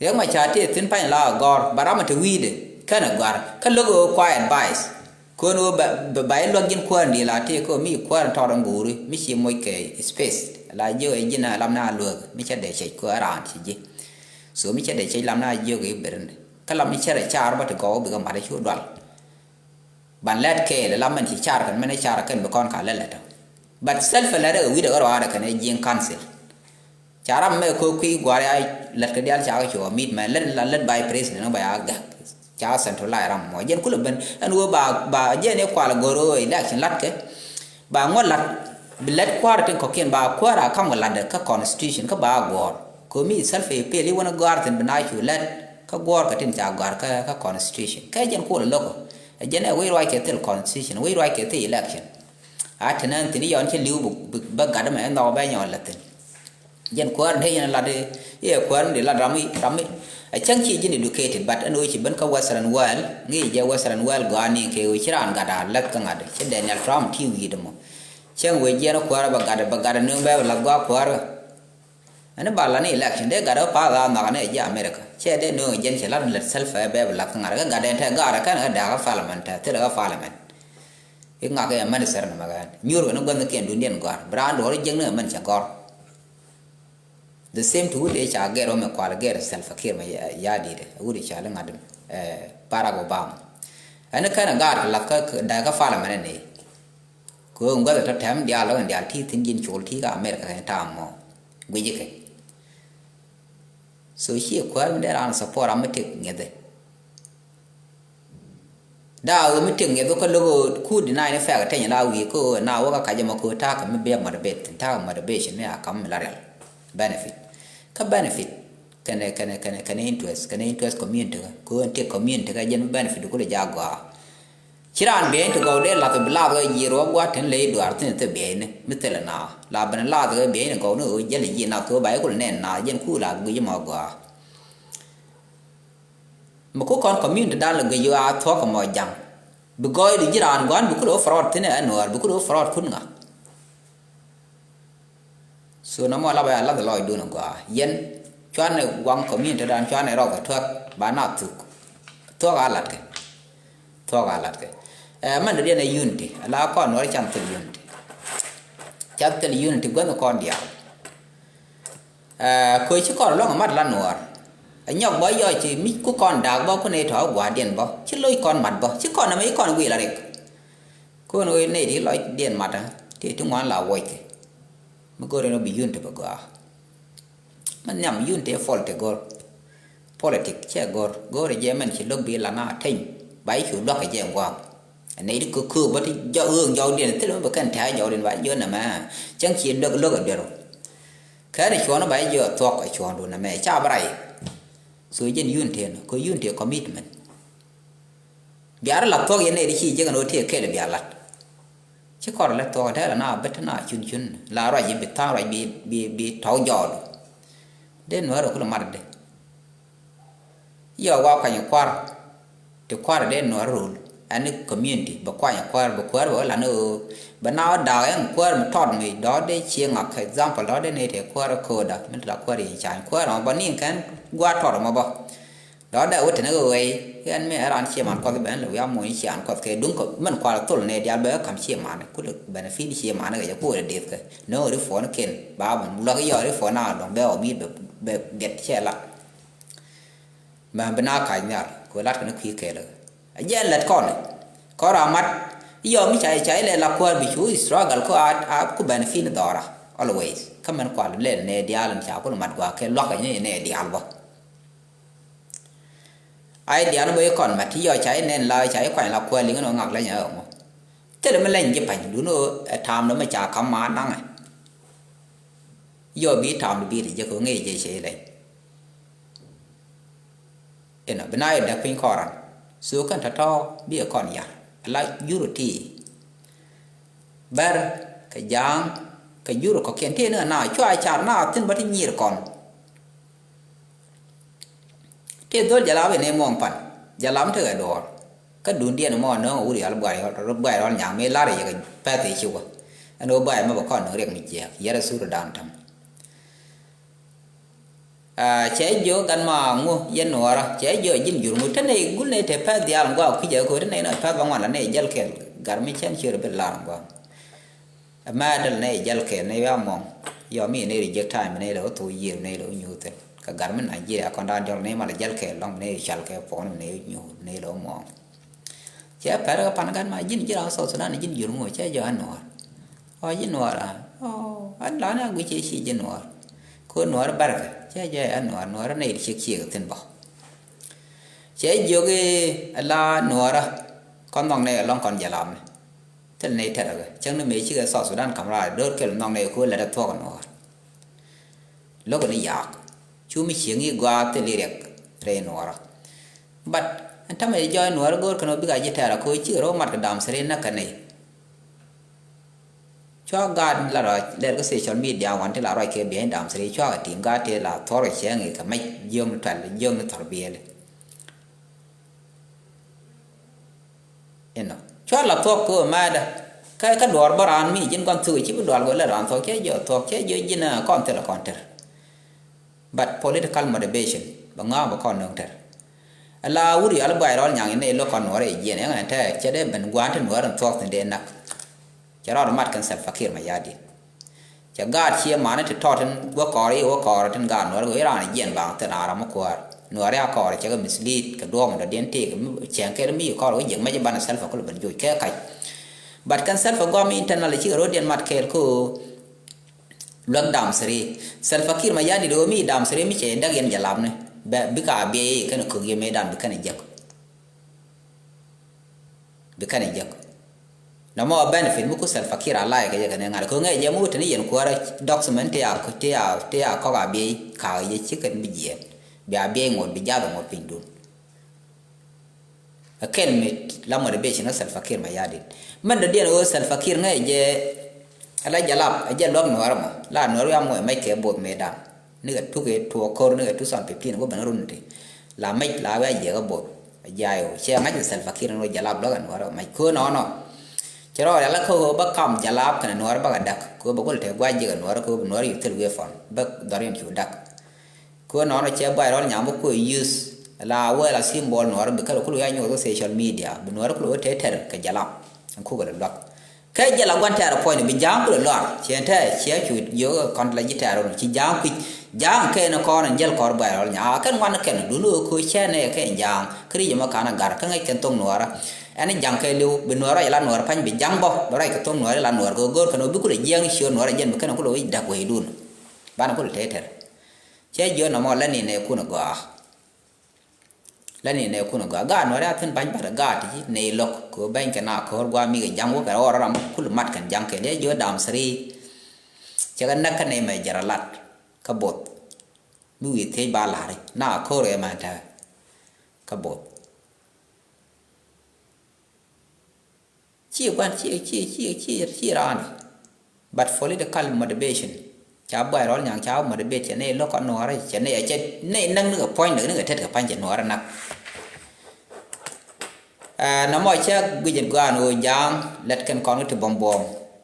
Riɛk ma ca tëë thi̱n pany la gɔ̱r ba ram a te wi̱i̱dɛ kɛnɛ gɔ̱a̱r kä lo̱k ɣöö kua advice. Kön ɣöö ba ba i̱ luäk ji̱n kuäär ni la tëë kɛ ɣöö mi kuäär tɔɔr in guuri mi ci moc kɛ space la jiök ɛ ji̱n a lam na luäk mi cɛ dee cɛc kɛ ɣöö raan ci ji̱. So mi cɛ dee cɛc lam na jiök i̱ ber ni kä lam ni cɛ rɛ caar ba te gɔw bikɛ mat i̱ cu dual. Ban lɛt kɛɛl lam mɛn ci car kɛn mɛn car kɛn bi kɔn ka lɛ lɛt. But self lɛt ɛ wi̱dɛ ɣä rɔaadɛ kɛn ɛ jiɛŋ council. Ca ram mɛ ko kui̱ gua̱r ya lɛt kɛ dial ca kɛ cuɔ mit mɛ lɛt la lɛt by president ba ya gak. Ca centralize ram mɔ jɛn kulɛ ben ɛn wee ba ba jɛn ɛ kual goro election lat kɛ. Ba ŋuɔt lat bi lɛt kua̱r tin kɔkiɛn ba kua̱r a kam kɛ lat kä constitution kä ba guɔ̱ɔ̱r. Ko mi self ɛ pel i̱ wän gua̱r tin bi na cu lɛt kä guɔ̱ɔ̱r kɛ tin ca gua̱r kä kä constitution kɛ jɛn kulɛ loko. Ɛ jɛn ɛ wec ruac kɛ thil constitution wec ruac kɛ thil election. A te nɛn thi̱n i̱ yɔn cä li̱w bä gat ɛmɛ ɛ nhɔk bɛ nyɔl lɛ thi̱n. Jɛn kuäär dee yɛn lat i̱ ɛ kuäär mi di lat ram i̱ ram i̱. Ɛ cäŋ ci ji̱n educated but ɛn ɣöö ci ben kä western world ŋi̱i̱c jɛ western world gɔaa ni kɛ ɣöö ci raan gat a läth kä ŋa̱t ci Daniel Trump ti wi̱i̱dɛ mɔ. Cäŋ wee jiɛn kuäär bɛ gat bɛ gat nööŋ bɛ bɛ lath gua̱a̱k kuäär. Ɛn i̱ bal la ni election dee gat ɣä path a nhɔk ni ɛ ji̱ America cɛ dee nööŋ jɛn cɛ lat lät self ɛ bɛ bɛ lath kä ŋa̱t kä gat ɛn tɛ gaat ɛ kɛn ɛ dääk kä parliament tɛ thilɛ kä parliament. I̱ ŋak ɛ mɛn sɛr ni mɛ kɛn nyuur kɛ ni guänh kiɛn duundiɛn gɔ̱a̱r bi raan duɔ̱ɔ̱r jiäk ni ɛ mɛn cɛ gɔ̱r. The same to wut ëë ca gɛr wä mɛ kual gɛr Salva Kiir mɛ ya dit ɛ wut ëë ca li ŋa̱t Barack Obama. Ɛn kɛn ɛ gaat kɛ lath kä dääk kä parliament ɛn ëë. Kɛ ɣöö ŋuäth ɛ tɔ̱ tɛm diaal ɣän diaal ti thi̱n ji̱n col ti kä America kɛ ta̱a̱ mɔ guic ikɛ. So ciɛ kuäär mi dee raan support ram mi tëk ŋi̱ethɛ. Daa ɣöö mi tëk ŋi̱eth wä kä lo̱k ɣöö ku deny ni fɛk teny la wi̱i̱ kä ɣöö na wä kä kac ɛmɔ kä ɣöö ta̱a̱ kɛ mi bia motivate thin ta̱a̱ kɛ motivation mi a kam mi la rial benefit. Kä benefit kɛnɛ kɛnɛ kɛnɛ kɛnɛ interest kɛnɛ interest community kä ɣöö ɛn tëk community kä jɛn mi benefit kulɛ jaak gɔaa. Ci raan bieyni ti gɔw dee lath bi lath wee jiɛɛr wä gua̱a̱th tin ley duaar thi̱n thil bieyni mi thilɛ naath la ben lath wee bieyni gɔw ni ɣöö jäl ji̱ nath kɛ ɣöö ba ikul nɛn naath jɛn kuul a guic mɔ gɔaa. Mi ku kɔn community dan lɛ guic ɣöö a thuɔ̱k kɛ mɔ ja̱ŋ bi gɔɔy di ji̱ raan gua̱a̱n bi kul ɣöö fraud thi̱n ɛ nuäär bi kul ɣöö fraud kun ŋa. So nɔmɔ la bɛ a lath lɔcdun a gɔaa yɛn cuanɛ waŋ community dan cuanɛ rɔk a tuäk ba na thuk. Thuɔk a latkɛ. Thuɔk a latkɛ. Ɛ mɛn dɔ̱diɛn ɛ unity a la kɔn nuɔr can thil unity. Can thil unity guänh kɔn diaal. Ɛ köö ci kɔn lɔŋ a mat la nuɔr. A nyɔk bä yɔc ci mi ku kɔn daak bä ku nɛy tɔ̱ a gua̱a̱rdiɛn bä ci loc kɔn mat bä ci kɔn nɛmɛ ci kɔn guic la rik. Kɔn ɣöö nɛy ti lɔcdiɛn matdä tëë ti ŋuan la wuɔckɛ. Mi go̱o̱r ɛn ɣöö bi unity bɛ gɔaa. Mi nhiam unity ɛ fault ɛ go̱o̱r. Politic cɛ go̱o̱r go̱o̱r ɛ jɛ mɛn ci lo̱k bi la na teny ba i̱ cu lua̱k ɛ jɛ ŋuak. Ɛ nɛy ti köök köök bä ti jɔk ɣööŋ jɔwdiɛn thilɛ mi bɛ kɛn tɛ̈ɛ̈ jɔwdiɛn ba jiök nɛmɛ. Cäŋ ci lo̱k lo̱k ɛ duer ɔ. Kɛn ɛ cuɔ̱ɔ̱n ba jiök thuɔ̱k ɛ cuɔ̱ɔ̱ŋdu nɛmɛ ca bä ray. So jɛn unity ɛn kɛ unity ɛ commitment. Bia rɔ la thuɔ̱k yɛn nɛy ti ci jek ɛn ɣöö tëë kɛl bia lat. Ci kɔr lɛ thuɔ̱k ɛn tɛ̈rɛ na bä te na cun cun la ruac i̱ bi tha̱a̱ŋ ruac bi bi bi tɔ̱w jɔɔdu. Dee nuäär ɛ kulɛ mat dee. Yɔ wa kuany kua̱r ti kua̱r dee nuäär rol ɛn ni community bɛ kuany kua̱r bɛ kuäär bɛ wä lat ni ɣöö bɛ na wä daak ɛn kuäär mi tɔt mi dɔ̱ɔ̱t dee cieŋ ak example dɔ̱ɔ̱t dee nɛy tëë kuäär ɛ kööda mi ti la kuäär yɛn ca̱ny kuäär ɛmɔ bä ni kɛn gua̱a̱r tɔt ɛmɔ bä. Dɔ̱dɛ wä tɛn ɣöö ɣɛy ɣän mi ɛ raan cie man kuɔth ben lɛ wi̱i̱ amuɔ̱ny cie an kuɔth kɛ duŋ kɛ mɛn kual thol nɛ diaal bɛ ɣä ka̱m cie man kulɛ benefit cie man kɛ jɛ kuɔɔr ɛ deth kɛ nööŋ ri puɔ̱n kɛn ba ben luäk yɔɔr ri puɔ̱n a dɔ̱ŋ bɛ ɣɔw mi bɛ bɛ gɛt cɛ lat. Mɛ bi na kac nhial kɛ lat kɛn kui̱ kɛɛl ɛ jɛn lɛt kɔn kɔn ram mat yɔɔr mi ca ca ilɛ la kuäär bi cu struggle kɔ a ku benefit dhɔra always kä mɛn kual lɛ nɛ diaal in ca kulɛ mat gua̱a̱k kɛ luäk kɛ nyɛ nɛ diaal bä. Ai diaal bä i̱ kɔn mat ti yɔ ca i̱ nɛn la ca i̱ kuany la kuäär liŋ ni ɣä ŋak leny ɛ ɣä ŋu. Thilɛ mi leny ji̱ pa̱ny dun ɣä ɛ ta̱a̱m dɔ mi ca ka̱m ma naŋɛ. Yɔ bi ta̱a̱m di bi ti jek ɣä ŋi̱i̱c jɛ cɛ i̱ leny. Inɔ bi na yɛ däk piny kɔran. So kɛn tɔ̱tɔ̱ bi ɛ kɔn yar ala jur ti. Bɛr kɛ ja̱a̱ŋ kɛ jur kɔ̱kiɛn ti ni ɣä na cua car na thi̱n bä ti nyiir kɔn. Tëë dhol jalam in ëë muɔ̱ɔ̱ŋ pan jalam tekɛ duɔ̱ɔ̱r. Kä duundiɛn mɔ nööŋ a wut yɔl buay rɔl buay rɔl nyaŋ mi lar yɛ kɛ pɛth i̱ ci wä. Ɛn ɣöö buay mɛ bɛ kɔn nööŋ riɛk mi jiääk yɛrɛ thur dan täm. Cɛ jiök gat ma ŋu yɛn nuɔɔrä cɛ jiök ji̱n jur ŋu te nɛy gul nɛy te pɛth diaal ŋuak kui̱cɛ ɣä köö te nɛy nɔ pɛth bä ŋuan la nɛy jäl kɛl. Gat mi cɛn ciöt bi lar ŋuak. Ɛmɛ däl nɛy jäl kɛɛl nɛy wi̱i̱ amɔŋ. Yɔ mi nɛy ri jek ta̱a̱ mi nɛy lɛ wä thok yiëër mi nɛy lɛ wä nyuuth thi̱n kɛ gat mi Nigeria kɔn daan jɔl nɛy mal jäl kɛɛl lɔŋ mi nɛy cal kɛ puɔ̱n mi nɛy nyuuth mi nɛy lɛ wä mɔŋ. Cɛ pɛr kɛ pan gat ma ji̱n ji̱ ram South Sudan ji̱n jur ŋuɔ cɛ jɔ ɛ nuɔɔr. Ɔ ji̱ nuɔɔr a ɔ ɛ la ni a guic cɛ ci ji̱ nuɔɔr. Ko nuɔɔr bɛrkɛ cɛ jɔ ɛ nuɔɔr nuɔɔr nɛy ri ciek ciek thi̱n bɔ. Cɛ jiök ɛ la nuɔɔrä kɔn nhɔk nɛy ɛ lɔŋ kɔn jɛ lam ni. Thil nɛy tɛr ɛ ɣä cäŋ ni mëë cikɛ South Sudan ka̱m raar do̱r kɛl nhɔk nɛy ko̱ lɛt ɛ thuɔ̱k ɛ nuɔɔr. Lo̱k ni yaak cu mi cieŋ i̱ gɔaa thil i̱ riɛk rɛy nuɔɔrä. But ɛn tämɛ jɔɔc nuɔɔrä go̱o̱r kɛn ɣä bik a ji̱ tɛr ɛ ko̱ cikɛ rɔ̱ mat kɛ dam thiri näk kɛ nɛy. Cua gaat la rɔc lɛr kä social media wan ti la rɔc kɛ biɛny dam thiri cua kɛ ti̱i̱m gaat ti la thuɔr kɛ cɛŋ i̱ kɛ mec jiöm ni tuɛl jiöm ni thɔr biɛli. Inɔ cua la thuɔk kɛ ɣöö mɛɛdɛ kä kä duɔɔr bä raan mi ji̱n gua̱n thuk ci bi dual go̱ lɛ raan thuɔk cɛ jiɔ thuɔk cɛ jiɔ ji̱n kɔn thilɛ kɔn tɛr. But political motivation bɛ ŋa̱a̱k bɛ kɔn nöŋ tɛr. Ala wut yɔal buay rɔl nyaŋ inɛ ilok kɔn nuɔɔr i̱ jiɛn ɛŋɛ tɛɛk cɛ dee ben gua̱a̱n ti nuɔɔr in thuɔk thi̱n dee nak. Cɛ rɔɔd mat kɛn Salva Kiir Mayardit. Cɛ gaat cie mani ti tɔt tin wä kɔɔr i̱ wä kɔɔr tin gaat nuɔɔr i̱ raan jiɛn baŋ thin raan ram mi kuäär nuɔɔr i̱ a kɔɔr cɛ kɛ mislead kɛ duɔɔk mi dɔ̱diɛn tëëk mi cɛŋ kɛl mi kɔɔr wä jiɛk mɛc i̱ banɛ Salva Kiir ben joc kɛ kac. But kɛn Salva gɔam internal cikɛ ro̱diɛn mat kɛɛl ko. Luäk Dam Three. Salva Kiir Mayardit ɣöö mi Dam Three mi cɛ däk yɛn Jalapni. Bɛ bikɛ a biɛy kɛn kök yɛ mëëdan bi kɛn jek. Bi kɛn jek. Nɔmɔ benefit mi ku Salva Kiir a layɛ kɛ jɛ kɛn ŋa̱t kök ŋɛ jɛ mi wut tini yɛn kuäärä document ti a ti a ti a kɔk a biɛy ka yɛ ci kɛn bi jiɛɛn. Bi a biɛy ŋot bi jath ŋot pinydun. Ɛ kɛn mi la motivation kä Salva Kiir Mayardit. Mɛn dɔ̱diɛn ɣöö Salva Kiir ŋäc jɛ ala Jalap ɛ jɛ luäk Nuäärä mɔ la Nuäärä wiam ŋuɛ mɛc kɛ both mëëdan. Nikɛ tuk ɛ tuɔɔk ko̱r nikɛ two thousand fifteen ŋuɛ ben run ti. La mɛc la wiac jiɛk ɛ both. Ɛ jɛ ayɔ cɛ ŋa̱c ɛ Salva Kiir ni ɣöö Jalap luäk ɛ Nuäärä mɛc köö nɔɔnɔ. Cɛ rɔɔd ala kä ɣöö bä kam Jalap kɛnɛ Nuäärä bäkɛ däk köö bɛ gol tɛ gua̱c jiɛk ɛ Nuäärä köö bɛ Nuäärä yɛ thil wiee fɔn bä dhɔriɛn cu däk. Kɛ ɣöö nɔnɔ cɛ Buay Rɔl Nyaŋ bä kuɛ use la wee la symbol Nuäärä bi kɛl kul wi̱i̱ a nyuɔth kä social media bi Nuäärä kul wee tɛtɛr kɛ Jalap. Ɛn kukɛ lɛ luak kɛ jɛ la gua̱n tɛɛr puɔ̱nyni bi Ja̱a̱ŋ kul luar cɛ tɛ cɛ cu jiök kɔn la ji̱ tɛɛr wun ci Ja̱a̱ŋ kui̱c. Ja̱a̱ŋ kɛn kɔn ɛn jäl kɔr Buay Rɔl Nyaŋ a kɛn ŋuan kɛn dun wee ko̱ cɛ nɛ kɛn Ja̱a̱ŋ kä ri jɛ ma kan a gar kä ŋäc kɛn thoŋ Nuäärä. Ɛn Ja̱a̱ŋ kɛ liw bi Nuäärä rɔy la Nuäär pa̱ny bi Ja̱a̱ŋ bä bi rɔy kɛ thoŋ Nuäärä la Nuäär kɛ go̱o̱r kɛn wee bi kul jiɛŋ ciöör Nuäärä jɛn bi kɛn kul wee dak wee dun. Banɛ kul tɛtɛr. Cɛ jiɔ nɔmɔ lɛ ni nɛ kun gɔaa. Lɛ ni nɛ kun gɔaa gaat Nuäärä a thin ba̱ny bat gaat ti ci nɛ lo̱k kɛ bɛny kɛ na ko̱r gua mi kɛ Ja̱ŋ wä kɛ rɔɔr ram kul mat kɛn Ja̱ŋ kɛ liɛ jiɔ Dam Three. Cɛ kɛ näk kä nɛ mɛ jɛr a lat kä both. Mi wi̱i̱ thiec ba lari na ko̱r ɛ mɛ tɛ kä both. Ci gua̱n ci ci ci ci ci raan. But political motivation ca Buay Rɔl Nyaŋ ca motivate cɛ nɛ lo̱k kɔn Nuäärä cɛ nɛ cɛ nɛ näk ni kɛ puɔ̱ny däk ni kɛ tet kɛ pa̱ny cɛ Nuäärä nak. Ɛ nɔmɔ cɛ guic in gɔaa ni ɣöö Ja̱a̱ŋ lɛt kɛn kɔn kä ti buɔ̱m buɔ̱m.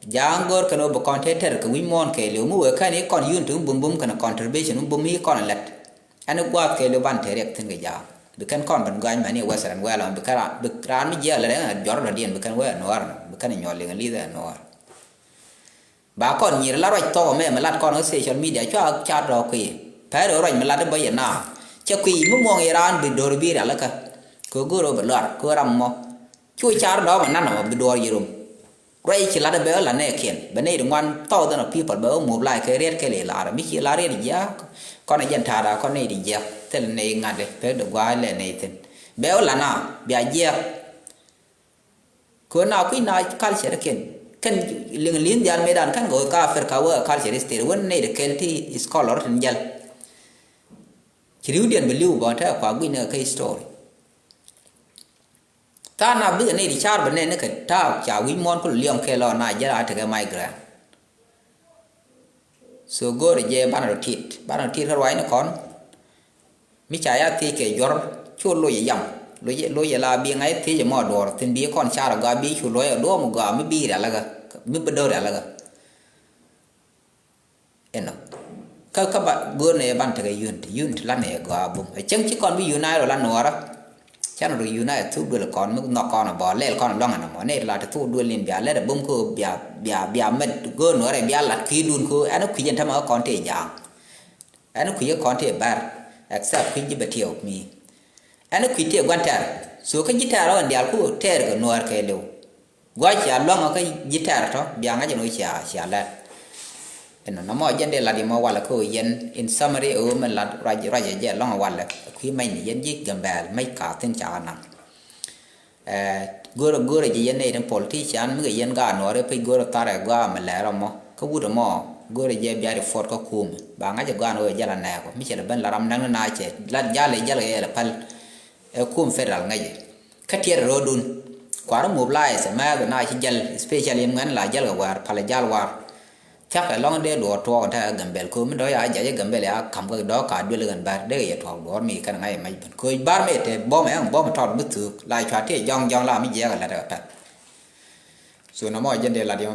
Ja̱a̱ŋ go̱o̱r kɛn ɣöö bi kɔn te tɛr kɛ wi̱c muɔ̱ɔ̱n kɛɛliw mi wëë kɛn i̱ kɔn yun ti mi bum bum kɛn kɔn tɛr bi cin mi bum i̱ kɔn lɛt. Ɛn i̱ gua̱a̱th kɛɛliw ban te riɛk thi̱n kɛ Ja̱a̱ŋ bi kɛn kɔn ben gɔany mɛn i̱ Western World ɛmɔ bi kɛn raan bi jiɛɛk lɛt ɛn jɔr dɔ̱diɛn bi kɛn wee ɛ Nuäär ɛnɔ bi kɛn nyɔl liŋ li̱th ɛ Nuäär. Ba kɔn nyir la ruac thɔk ɛmɛ mi lat kɔn kä social media cua car dɔ̱k kui̱. Pɛr ɣöö ruac mi lat i̱ bä yɛ na cɛ kui̱ mi muɔ̱ŋ i̱ raan bi do̱r bi rialikä. Kɛ go̱r ɣöö bɛ luar kɛ ɣöö ram mɔ cu car dɔ̱k mɛ nan ɛmɔ bi duɔɔr yɛ rom. Ruac ci lat i̱ bɛ ɣä la nɛɛkiɛn bɛ nɛy di ŋuan thousand of people bɛ ɣä mop lai kɛ riɛt kɛ lɛ lar mi ci la riɛt jiaak. Kɔn ɛ jɛn ta̱a̱ daa kɔn nɛy di jiaak thil nɛy ŋa̱t i̱ pek di gua̱a̱c lɛ nɛy thi̱n. Bɛ ɣä la na bia jiaak. Kɛ na kui̱ na culture kɛn kɛn liŋ li̱n diaal mëëdan kɛn kɛ ɣöö ka Africa wä culture state wän nɛy ti kɛl ti scholar tin jäl. Ci ri̱wdiɛn bi li̱w bä te kua gui̱n ni kɛ kä history. Tha̱a̱ŋ na bikɛ nɛy ti car bä nɛn ni kɛ ta̱a̱ ca wi̱c muɔ̱ɔ̱n kul liɔ̱ŋ kɛɛl ɔ na jäl a tekɛ migrant. So go̱o̱rɛ jɛ banɛ rɔ tit banɛ rɔ tit kä ruacni kɔn. Mi ca ya thiec kɛ juɔ̱r cu loc yam loc loc la bi ŋa̱c thiec mɔ duɔ̱ɔ̱r thi̱n bi kɔn car gɔaa bi cu loc duɔ̱ɔ̱m gɔaa mi bi rialikä mi bi däk rialikä. Inɔ kä kä ba go̱o̱r nɛ ban tekɛ unity unity la nɛ gɔaa bum ɛ cäŋ ci kɔn bi unite rɔ la Nuɔɔrä. Canɛ rɔ unite thuk duël kɔn mi nhɔk kɔn bɔ lɛl kɔn luaŋ ɛn mɔ nɛ la te thuk duël in bia lɛt ɛ bum ko bia bia bia mɛt go̱o̱r Nuɔɔrä bia lat ki̱i̱dun ko ɛn kui̱c ɛn tämɛ kä kɔn tëë Ja̱a̱ŋ. Ɛn kui̱ kɔn ti bär except kui̱ ji̱ bɛ tiɛw mi. Ɛn kui̱ ti gua̱n tɛr so kä ji̱ tɛr ɔ ɛn diaal ku tɛr kɛ Nuäär kɛ liw. Gua̱c cia luäŋ ɔ kä ji̱ tɛr tɔ bia ŋa̱c ɛn ɣöö cia cia lɛr. Ɛn nɔmɔ jɛn dee lat yɛ mɔ walɛ kä ɣöö yɛn in summary ɛ ɣöö mɛn lat ruac ruac ɛ jɛ luäŋ ɛ walɛ kui̱ mɛc ni yɛn ji̱ Gambɛl mɛc ka thi̱n ca ɣä naŋ. Ɛ go̱rɛ go̱rɛ jɛ yɛn nɛy tin politician mi kɛ yɛn gaat Nuɔɔri pec go̱rɛ tharɛ gɔaa mi lɛɛr ɔmɔ kä wut ɔmɔ go̱rɛ jɛ bia report kä kumɛ ba ŋa̱c ɛ gɔaa ni wee jɛl anɛɛkɔ mi cɛ lɛ ben la ram nɛŋ ni na cɛ la jal ɛ jɛl kɛ yɛl ɛ päl. Ɛ kum federal ŋäcɛ kä tiɛt ɛ ro̱o̱dun kua̱r mobilize ɛ mɛɛth ɛ na ci jɛl especially in ŋuɛn la jɛl kɛ wäär päl ɛ jal war. Thia̱kɛ lɔ̱ŋ dee duɔɔr tuɔɔk in ta̱a̱ Gambɛl köömi dɔ̱ ya jac ɛ Gambɛl ya ka̱m kɛ dɔ̱ ka duel kɛn bär dee kɛ yɛ tuɔɔk duɔɔr mi kɛn ŋa̱c ɛ mac ben kööc bär mi tɛ bom ɛ bom tɔt bi thuk la cua ti jɔ̱ŋ jɔ̱ŋ la mi jiɛɛk ɛ lät ɛ pɛth. So nɔmɔ jɛn dee lat yɔ̱ŋ.